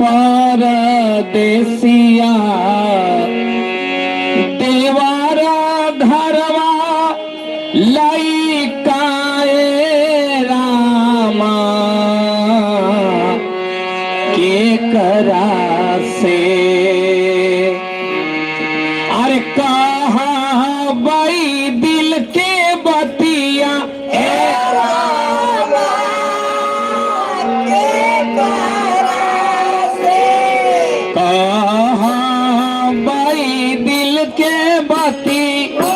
परदेसिया देवारा घरवा लइकाए रामा के करा से अरे कहा बई दिल के बतिया ए रामा के करा से कहा बई दिल के बतिया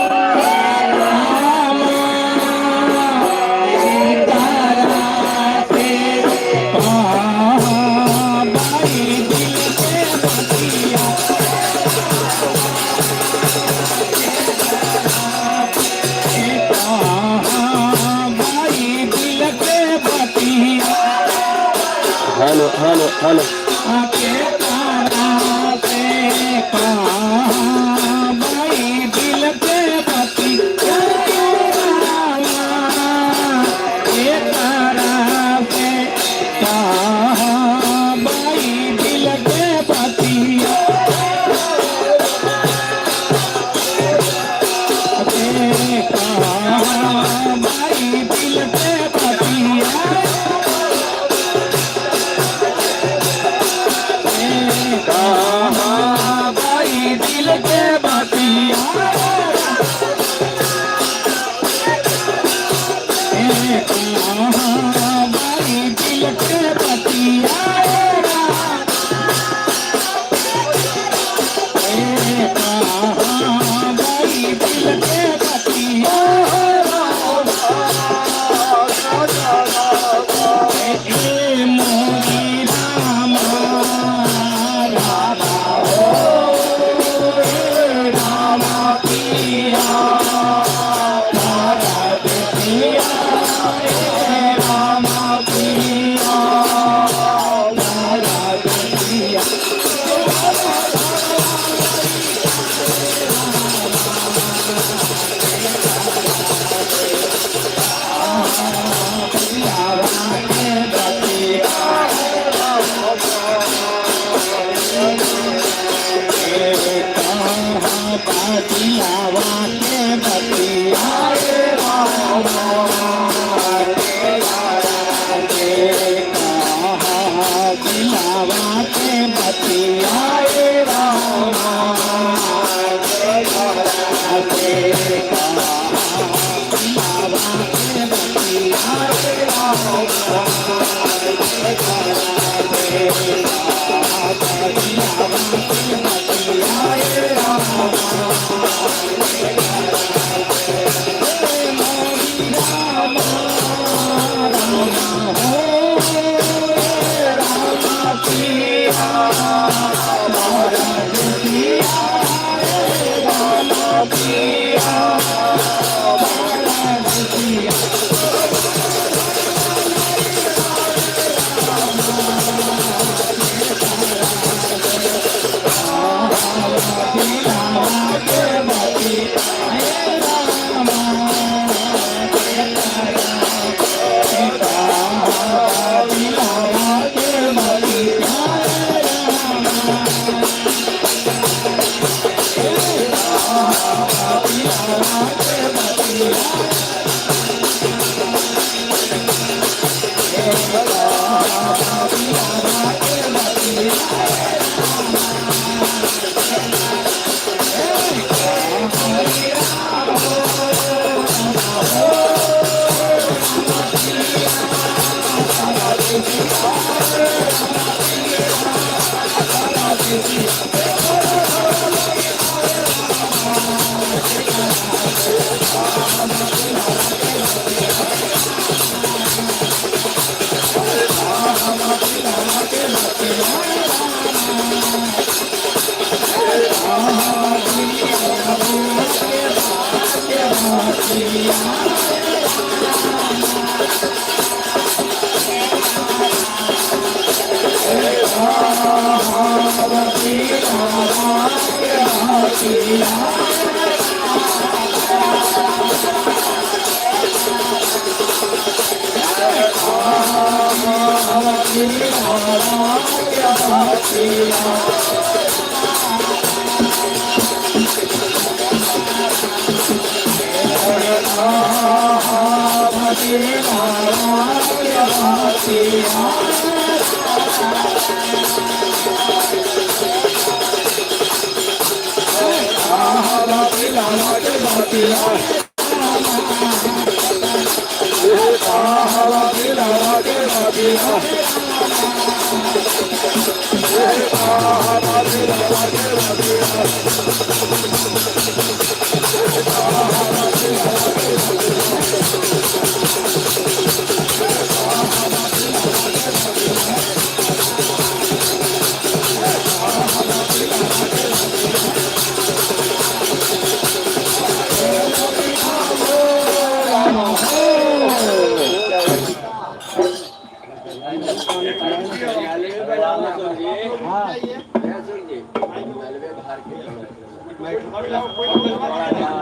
हेलो हेलो हेलो के तारा से कहा भाई बाई दिल के बतिया कहाँ बाई दिल के बतिया कहाँ बाई दिल के बतिया कहाँ बाई दिल के बतिया ए मोरी राम रामा हो रामा पिया राधा पिया रामा पिया राधा पिया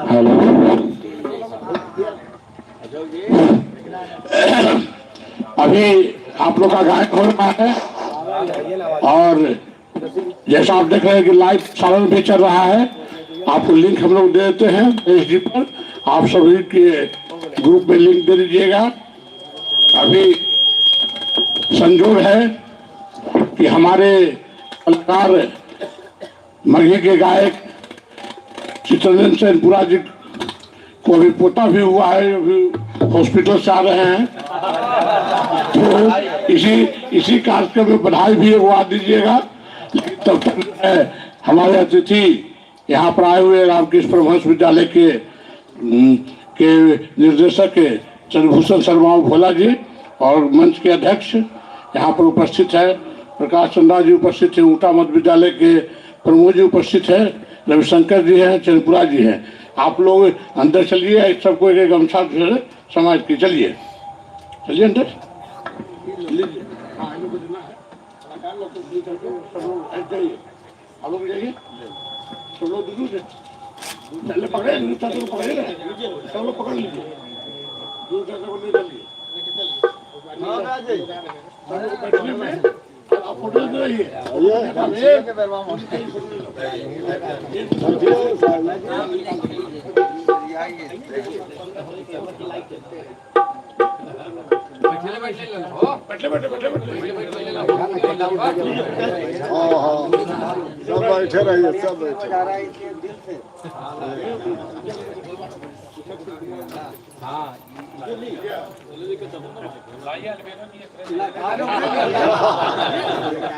हेलो। अभी आप लोग का गायक हो रहा है और जैसा आप देख रहे हैं कि लाइव सालन भी चल रहा है। आपको लिंक हम लोग दे देते हैं एच डी पर, आप सभी के ग्रुप में लिंक दे दीजिएगा। अभी संजोग है कि हमारे कलाकार मगही के गायक चित्ररंजन चैनपुरा जी को अभी पोता भी हुआ है, अभी हॉस्पिटल से आ रहे हैं, तो इसी कार्यक्रम में बधाई भी हुआ दीजिएगा। तब तक हमारे अतिथि यहाँ पर आए हुए रामकृष्ण परमहंस विद्यालय के निर्देशक चंद्रभूषण शर्मा भोला जी और मंच के अध्यक्ष यहाँ पर उपस्थित है, प्रकाश चंद्रा जी उपस्थित है, ऊंटा मध्य विद्यालय के प्रमोद जी उपस्थित है, रविशंकर जी हैं, चंद्रपुरा जी हैं। आप लोग अंदर चलिए, सबको एक गमछा समाज की चलिए चलिए अंदर लीजिए। हाँ, लोग देना है, सब लोग जाइए, आप लोग जाइए, सब लोग दूर से चले, पकड़े पकड़े, सब लोग पकड़ लीजिए, दूर को ले चलिए। बैठने में आप फोटो ले रहिए। बैठे बैठे बैठे बैठे हाँ हाँ, सब बैठे रहिए, सब बैठे।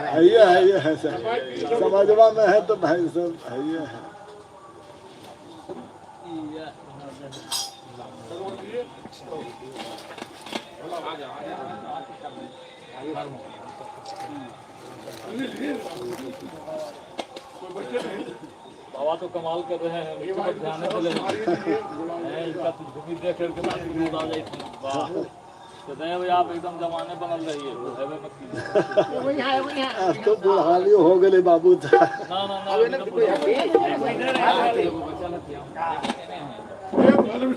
है ये है सर, समाजवा में है तो भाई सब है ये है। बाबा तो कमाल कर रहे हैं, ध्यान से इनका तो भूमि देख करके आ जाए। वाह, आप एकदम जमाने बनल रहिए, अब तो बुढ़ाली हो गए बाबू। ना ना ना,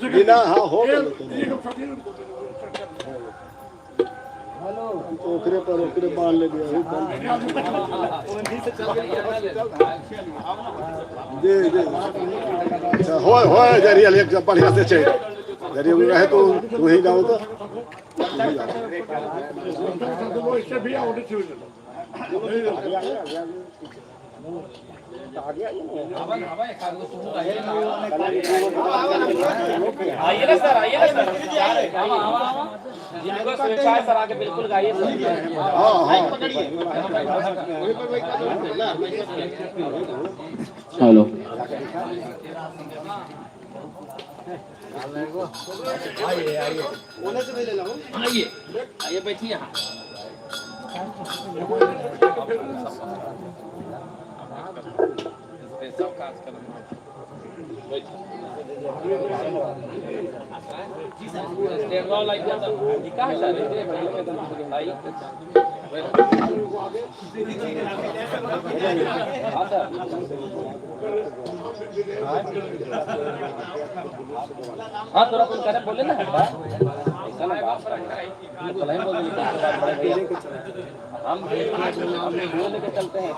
बिना हाँ हो गए ओकरे पर ओकरे बांध ले गया। जी जी, अच्छा हो हो जरिए एक बढ़िया से चाहिए जरिए रहे तो तू ही गाओ तो आइए ना सर, आइए ना सर, जिनको स्वेच्छा है सर आके बिल्कुल गाइए सर। हाँ हाँ, हेलो आइए आइए बैठिए। हाँ थोड़ा कुछ करे बोले ना, ऐसा ना बात बोल हम वो लेके चलते हैं।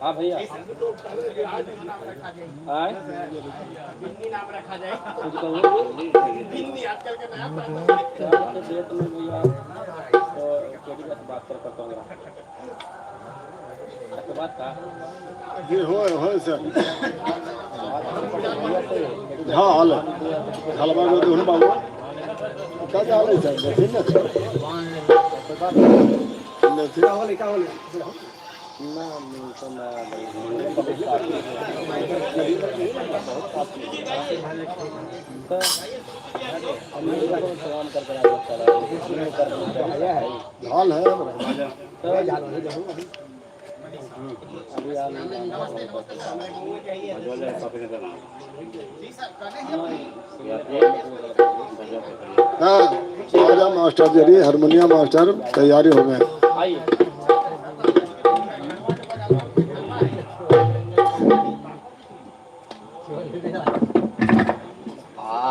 हाँ भैया, नाम रखा जाए तो बात करता हूँ बात का जी हो हो सर। हाँ हाल हलवा को दोनों बाबू क्या हाल है सर? ठीक ना का होले ना हाल है हाँ। मास्टर जी हारमोनियम मास्टर तैयारी हो गए। आ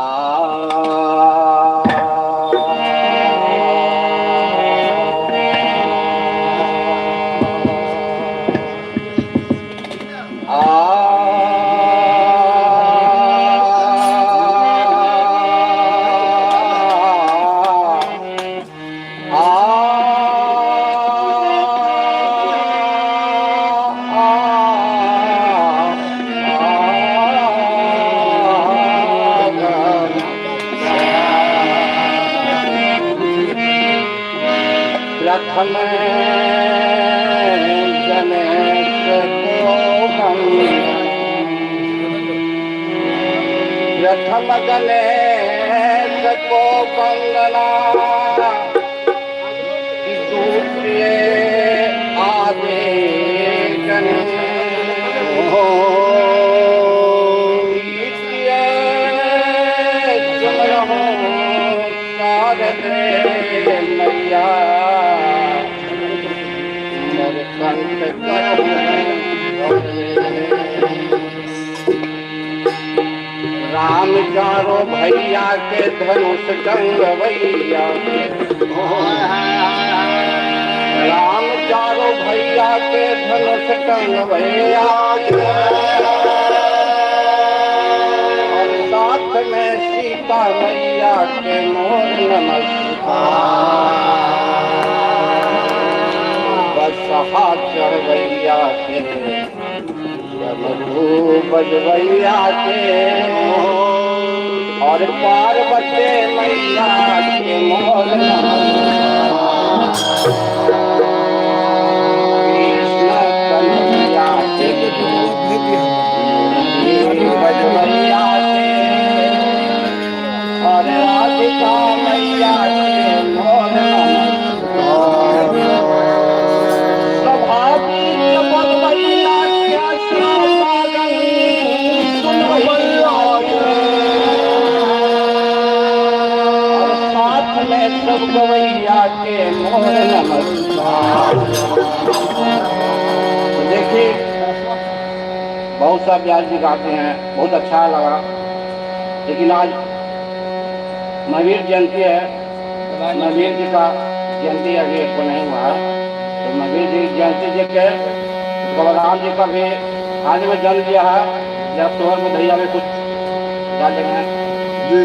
प्रथम गणेश को वंदना, प्रथम गणेश को वंदना, दूसरे आदि गणेश, मैया मोर संत राम चारो भैया के धनुष गंगवैया, राम चारो भैया के धनुष गंगवैया, और साथ में सीता मैया के मोर नमस्कार, बसहा चढ़वैया के डमरू बजवैया के, और पार्वती मैया के मोर नमस्कार, कृष्ण कन्हैया के बजवैया के, और राधिका मैया के मोर नमस्कार। सभा बीच बलवैया के आशीर्वादन सुनवैया के, और साथ में सब गवैया के मोर नमस्कार। तो देखिए बहुत सा ब्याज भी गाते हैं, बहुत अच्छा लगा। लेकिन आज महावीर जयंती है, महावीर जी का जयंती अभी एक को नहीं हुआ है, तो महावीर जी जयंती जी के बलराम जी का भी आज में जन्म लिया है। जब सोहर में भैया में कुछ डाल देंगे जी।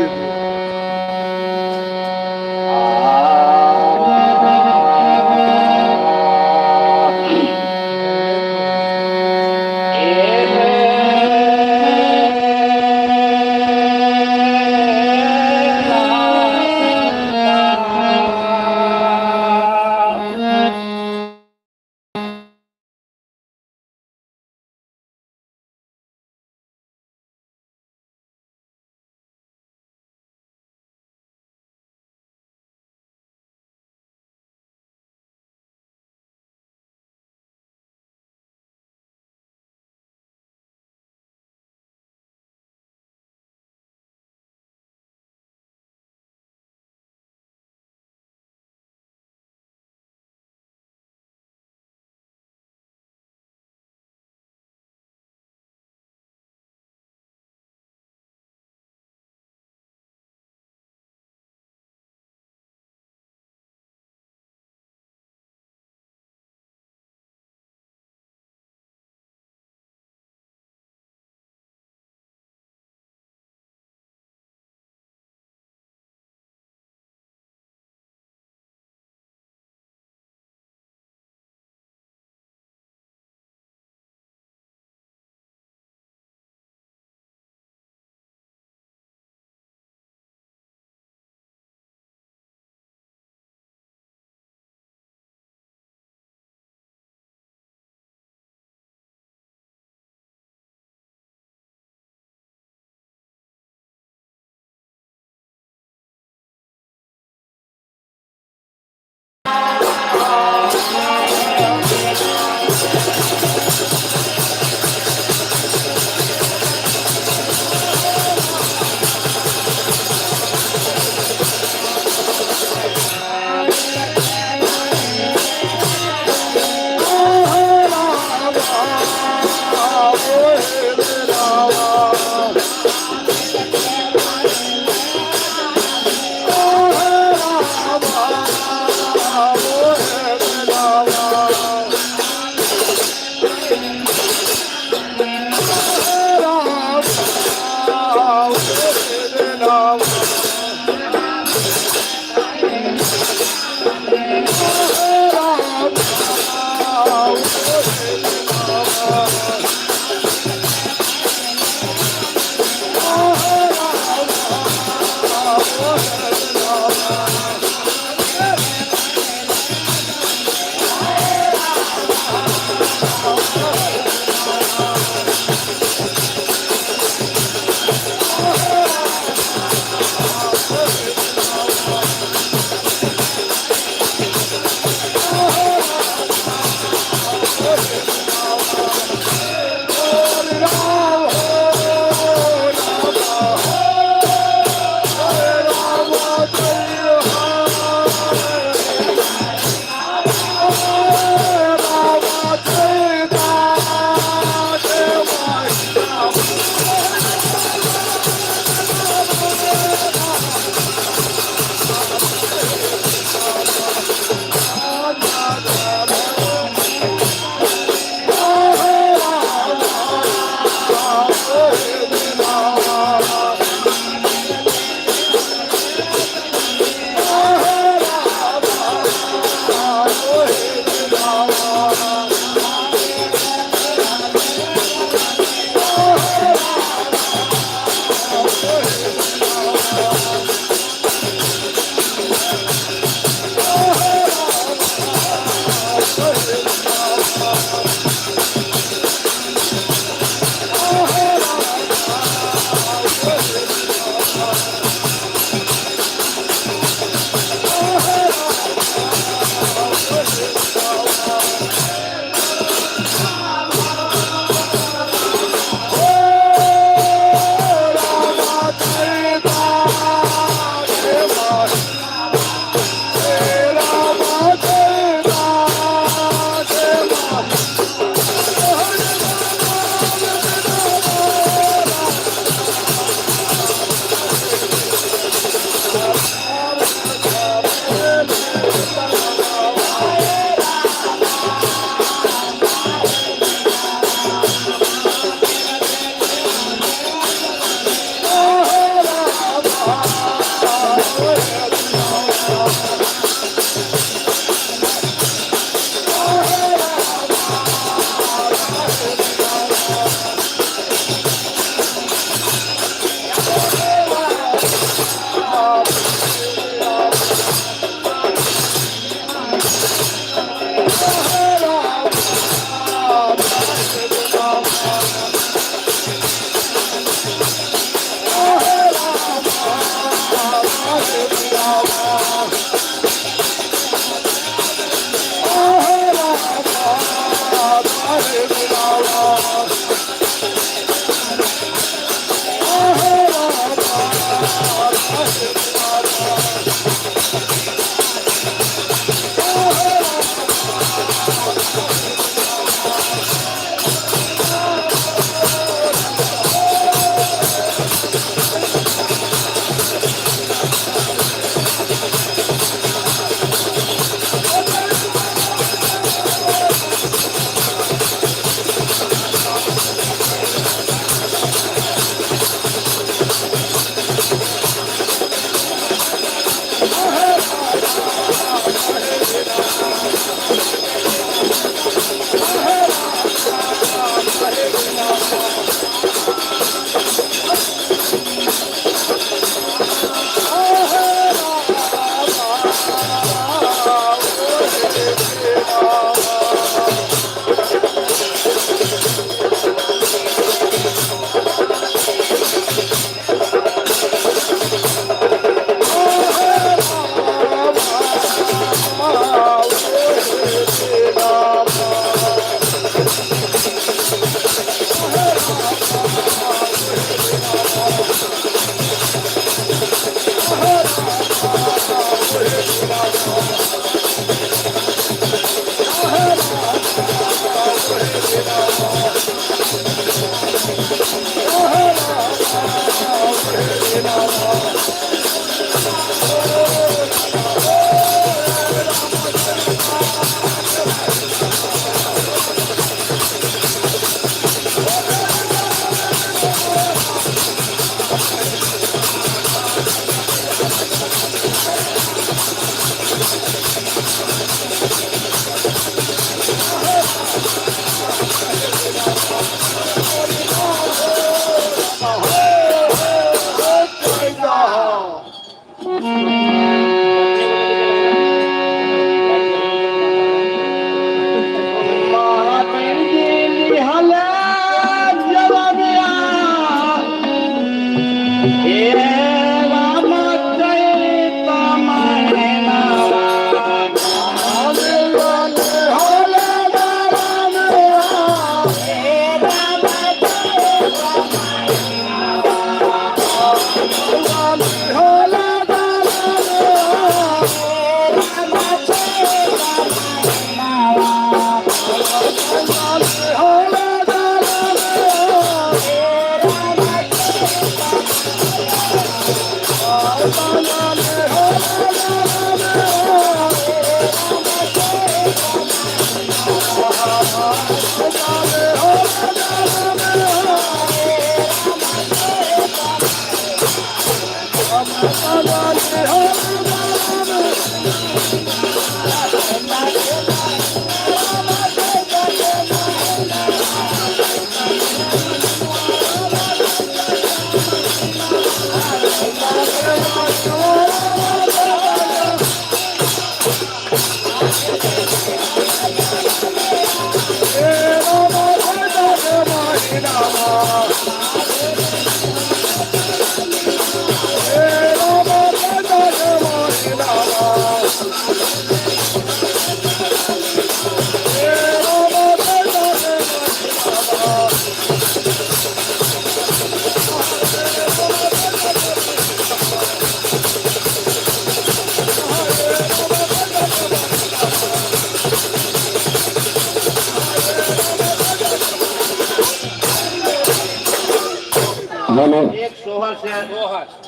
हेलो एक सोहर से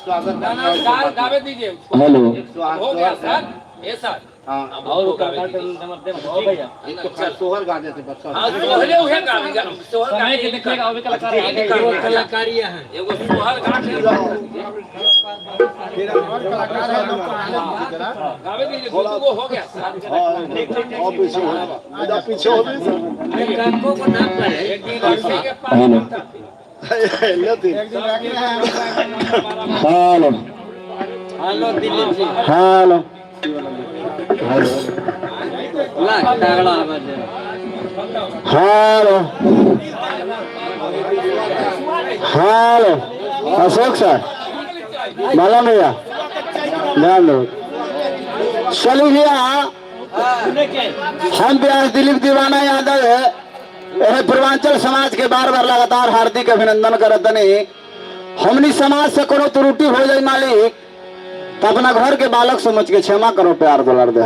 स्वागत ना ना गावे गावे दीजिए उसको। हेलो एक सोहर हो गया सोहर से सर, ये सर हाँ और वो गावे दीजिए। एक तो खैर सोहर गाते थे बस। हाँ सोहरे उहे गावे, सोहर गावे के देखिएगा अभी कलाकार कलाकारियां हैं। एगो सोहर गा के गावे दीजिए, दो गो हो गया सर। और पीछे हो जा, पीछे हो भी काको को नाम पर है। एक दिन रस्सी के पास हेलो लेते hello hello Dilip ji hello ला तगड़ा आवाज है। Hello hello Ashok sir, माला भैया ध्यान दो। चलिए भैया, हम व्यास दिलीप दीवाना यादव है, यह पूर्वांचल समाज के बार बार लगातार हार्दिक अभिनंदन करतनी। हमनी समाज से कोनो त्रुटि हो जाए मालिक तो अपना घर के बालक समझ के क्षमा करो, प्यार दुलार दे।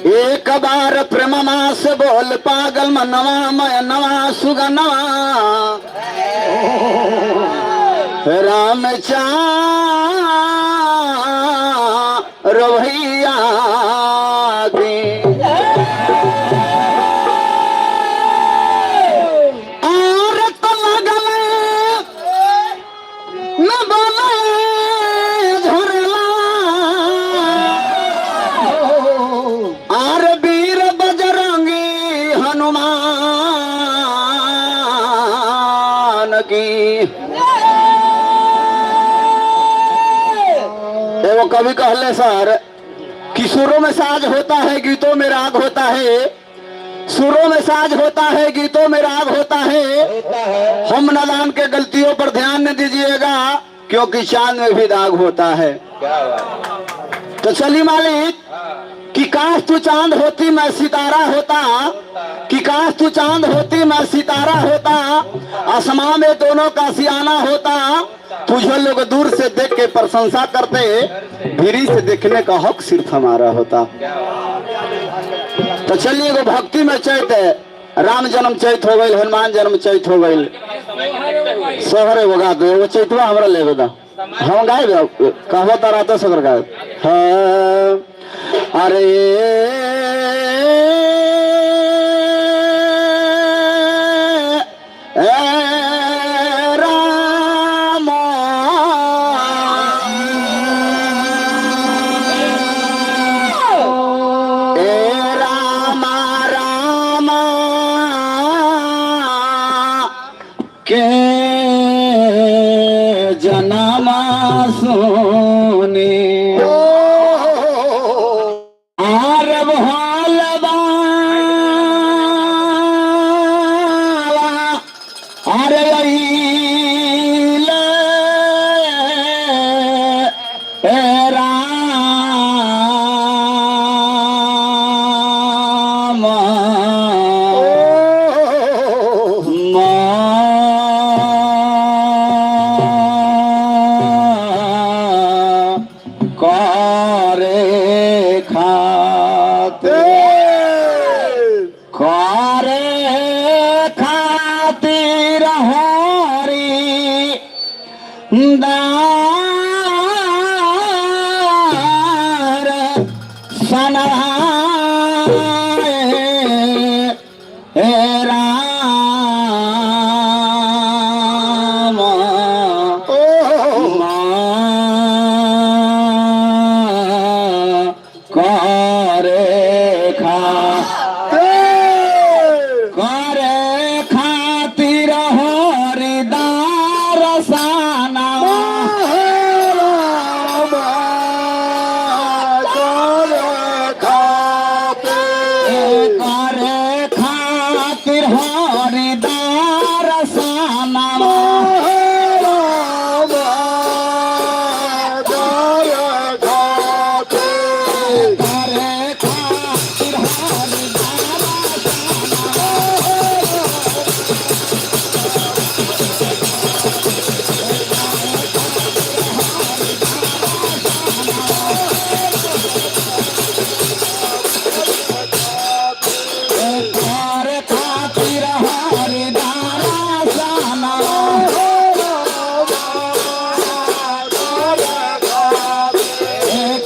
एक बार प्रेममा से बोल पागल मनवा मनवा सुगनवा राम चा रवैया के और तो लगल न बोले झरला आर वीर बजरंगी हनुमान की। एगो कवि कहले सर, किशोरों में साज होता है, गीतों में राग होता है, सुरों में साज होता है, गीतों में राग होता है। हम नादान के गलतियों पर ध्यान न दीजिएगा, क्योंकि चांद में भी दाग होता है। तो चली मालिक कि काश तू चांद होती मैं सितारा होता, कि काश तू चांद होती मैं सितारा होता, आसमां में दोनों का सियाना होता। तुझे लोग दूर से देख के प्रशंसा करते, भीरी से देखने का हक सिर्फ हमारा होता। तो चलिए एगो भक्ति में चैत है, राम जन्म चैत हो गई, हनुमान जन्म चैत हो गई, सोहर एगो गा दो, एगो चैतवा हमरा लेबे दा, हम गायब कहबो त रातो सगर गायब। हाँ, अरे ए राम ए राम राम के जन्म सुने आरब हलवा अरे अइले ए राम माँ करे खातिर करे खातिर हरी दार सनाए हे राम माँ करे खा करे खातिर हरिदार साना करे खातिर हरिदार साना करे खातिर हरिदार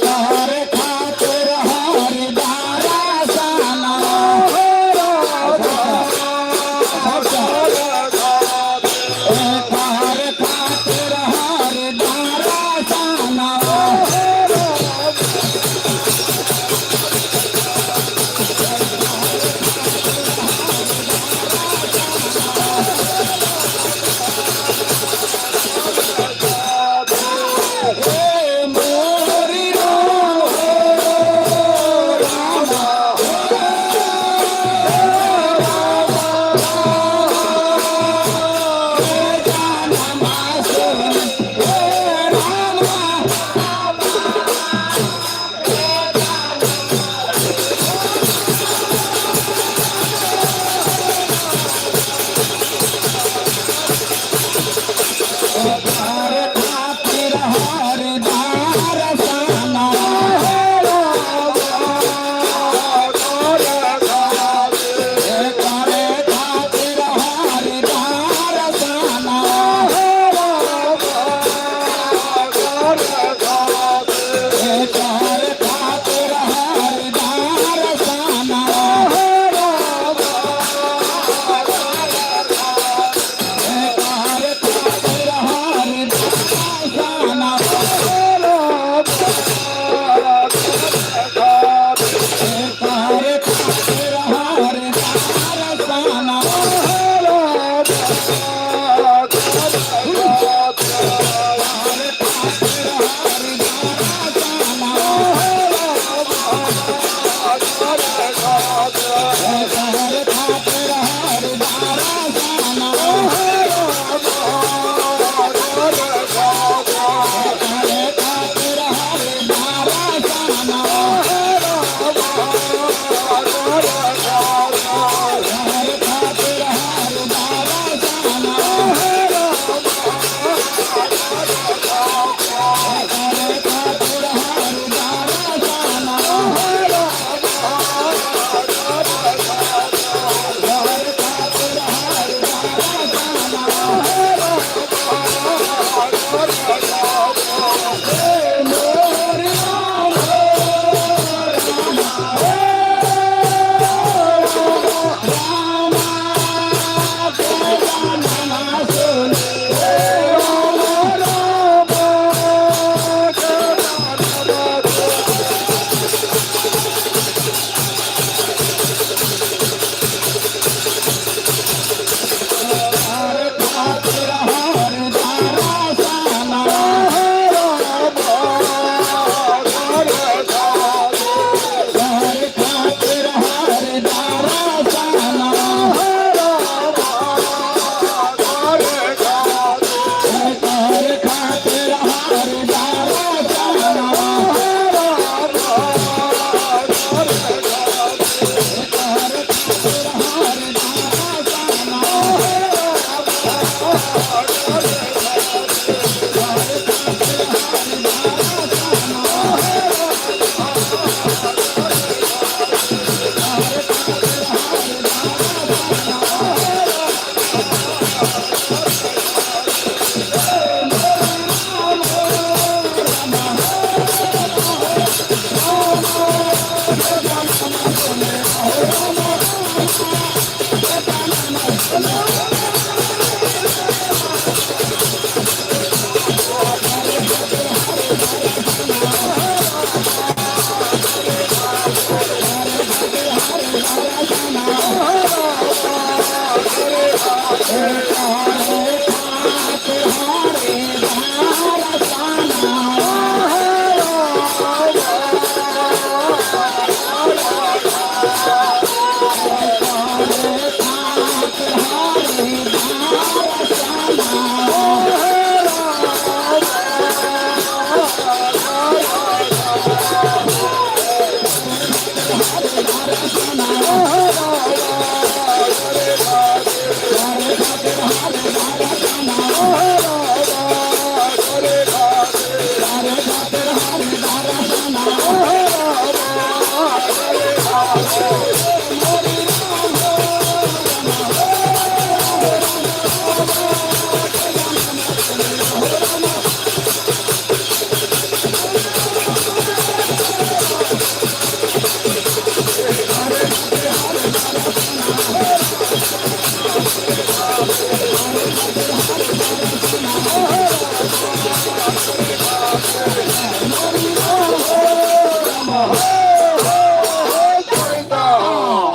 करे खातिर हरिदार साना करे खातिर हरिदार साना करे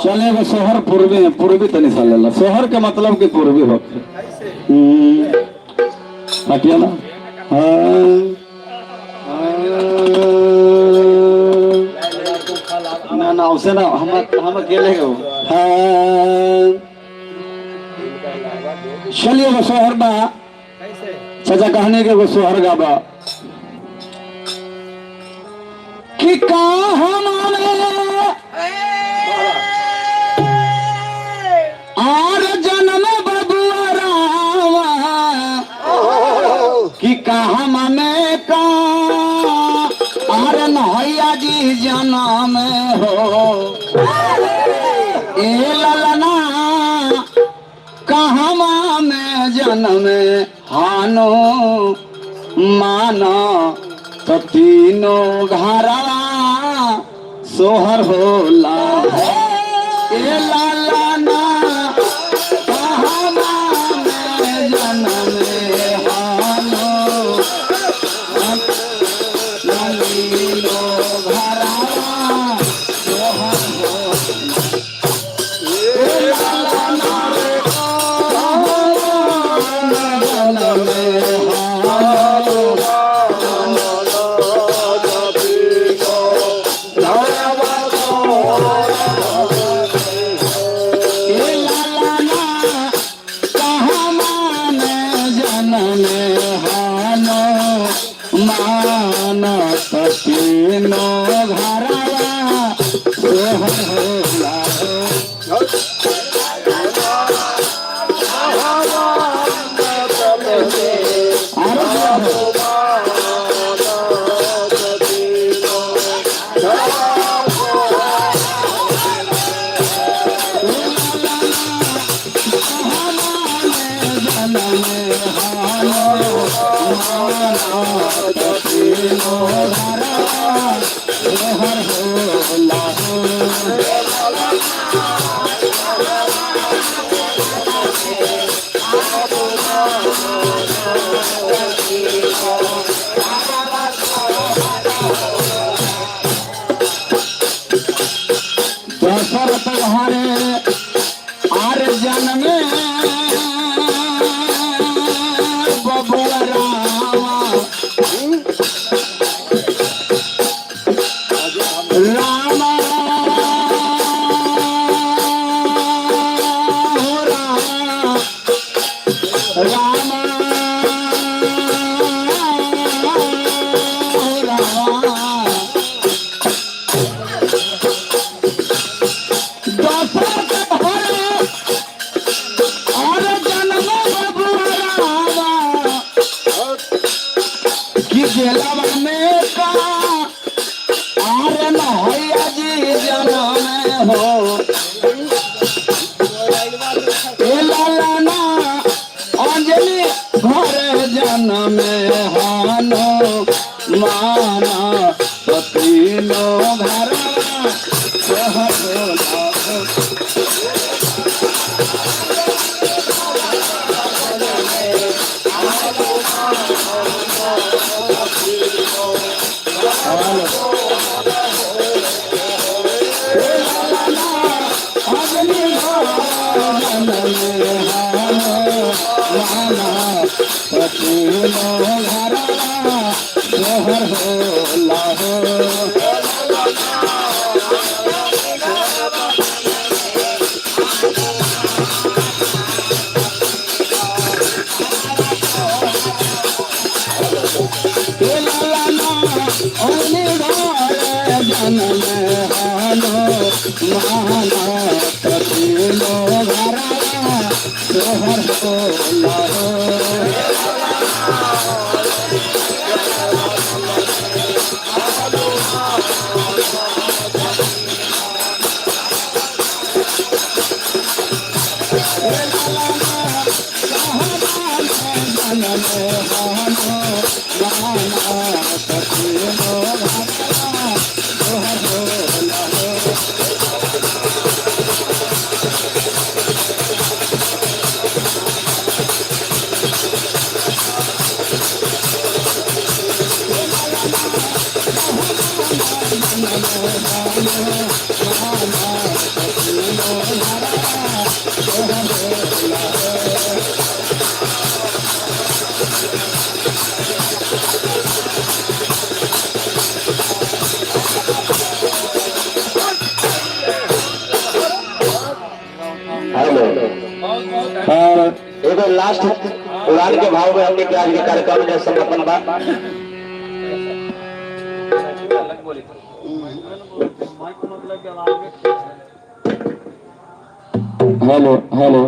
चले वो सोहर पूर्वी है, पूर्वी तनी सालेला सोहर के मतलब के पूर्वी हो। हटिया ना। हाँ ना ना उसे ना हम अकेले हो। हाँ चलिए वो सोहर बा सजा कहने के वो सोहर गाबा कि का हमारे और जन्म बबुआ रावा कि कहा में का और नहैया जी जन्म हो ए ललना कहाँ में जन्म हानो मानो तो तीनों घरवा सोहर होला ए लाला कहाँ में जन्म हानो तीनों घरवा सोहर होला ए लाला दशरथ हरे are जन्म बबुआ रामा रामा रामा रामा दशरथ हरे और जन्म बबुआ रामा कि जेलवा में का आर नहैया जी जन्म हो ए लाला अंजलि घर जन्म हानो माना तीनों घर सोहर होला। तीनों घरवा सोहर होला हो। और एगो लास्ट उड़ान के भाव में हमने के आज के कार्यक्रम के समापन बा। हेलो हेलो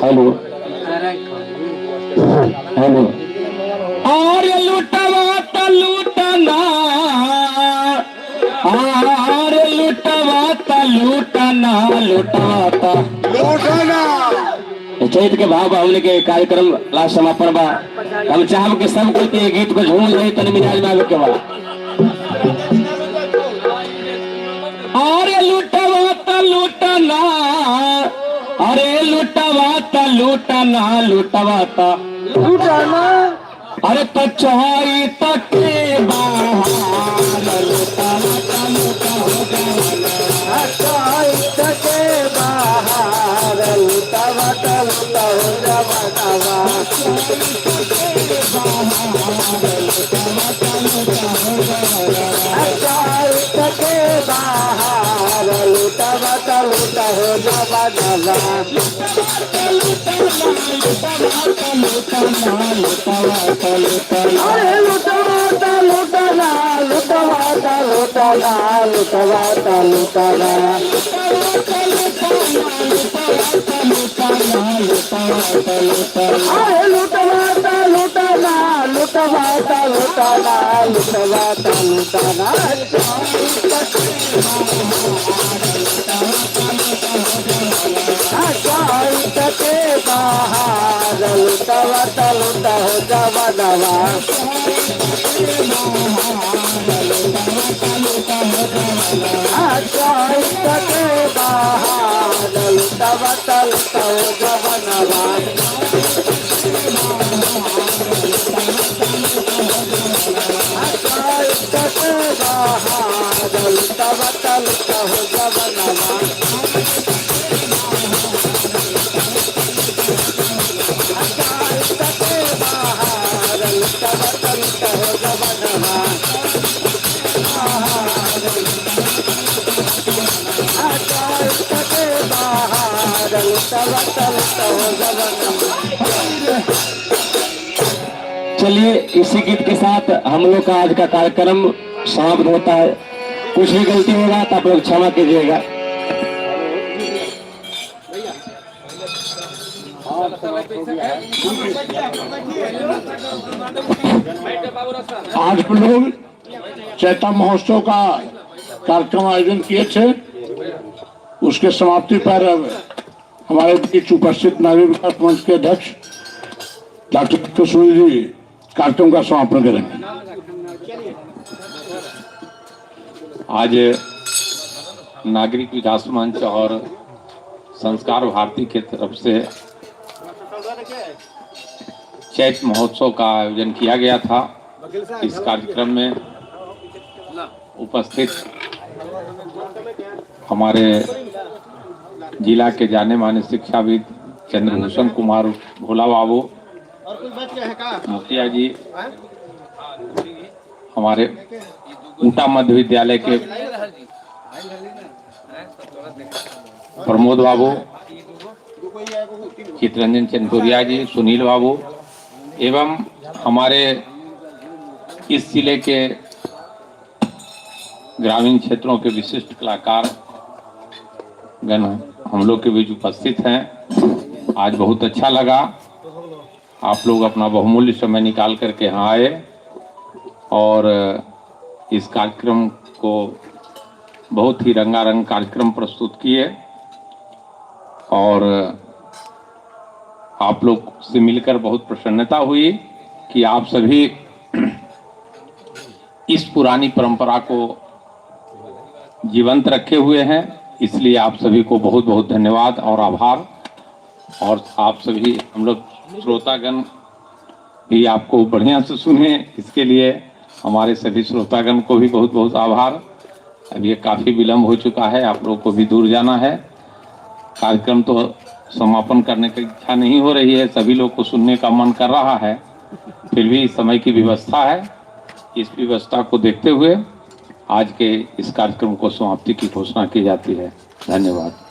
हेलो हेलो और लुटवा त लूटना, और लुटवा त लूटना, लुटाता लूटना। चैत के भाव हमने के कार्यक्रम लास्ट समापन बा। हम चाहब के सब कोई के गीत को झूम रही तन मिजाज में आवे के बा। और लुटवा त लूटना, अरे लुटवा त लूटना, लुटवा त लूटना। अरे तो चोरी तके बाहर लुटवा त लूटा हो जाना, चोरी तके बाहर लुटवा त लूटा हो जाना, चोरी तके बाहर लुटवा त लूटा हो जाना, चोरी तके बाहर लुटवा त लूटा हो जाना, अरे लुटवा त लूटना, लुटवा त लूटना, लुटवा त लूटना, अरे लुटवा त लूटना, लुटवा त लूटना, लुटवा त लूटना। के बाहर लुटवा त लूटा हो जवानवा, के बाहर लुटवा त लूटा हो जवानवा, के बाहर लुटवा त लूटा हो जवानवा। चलिए इसी गीत के साथ हम लोग का आज का कार्यक्रम समाप्त होता है। कुछ भी गलती होगा तो आप लोग क्षमा कीजिएगा। आज हम लोग चैता महोत्सव का कार्यक्रम आयोजन किए थे, उसके समाप्ति पर हमारे बीच उपस्थित नागरिक विकास मंच के अध्यक्ष डॉक्टर किशोर जी कार्यक्रम का समापन करेंगे। आज नागरिक विकास मंच और संस्कार भारती के तरफ से चैत महोत्सव का आयोजन किया गया था। इस कार्यक्रम में उपस्थित हमारे जिला के जाने माने शिक्षाविद चंद्रभूषण कुमार भोला बाबू मुखिया जी, हमारे ऊंटा मध्य विद्यालय के प्रमोद बाबू, चितरंजन चंदपुरिया जी, सुनील बाबू एवं हमारे इस जिले के ग्रामीण क्षेत्रों के विशिष्ट कलाकार गण हम लोग के बीच उपस्थित हैं। आज बहुत अच्छा लगा, आप लोग अपना बहुमूल्य समय निकाल करके यहाँ आए और इस कार्यक्रम को बहुत ही रंगारंग कार्यक्रम प्रस्तुत किए और आप लोग से मिलकर बहुत प्रसन्नता हुई कि आप सभी इस पुरानी परंपरा को जीवंत रखे हुए हैं। इसलिए आप सभी को बहुत बहुत धन्यवाद और आभार। और आप सभी हम लोग श्रोतागण भी आपको बढ़िया से सुने, इसके लिए हमारे सभी श्रोतागण को भी बहुत बहुत आभार। अब ये काफ़ी विलम्ब हो चुका है, आप लोगों को भी दूर जाना है। कार्यक्रम तो समापन करने की इच्छा नहीं हो रही है, सभी लोग को सुनने का मन कर रहा है, फिर भी समय की व्यवस्था है। इस व्यवस्था को देखते हुए आज के इस कार्यक्रम को समाप्ति की घोषणा की जाती है। धन्यवाद।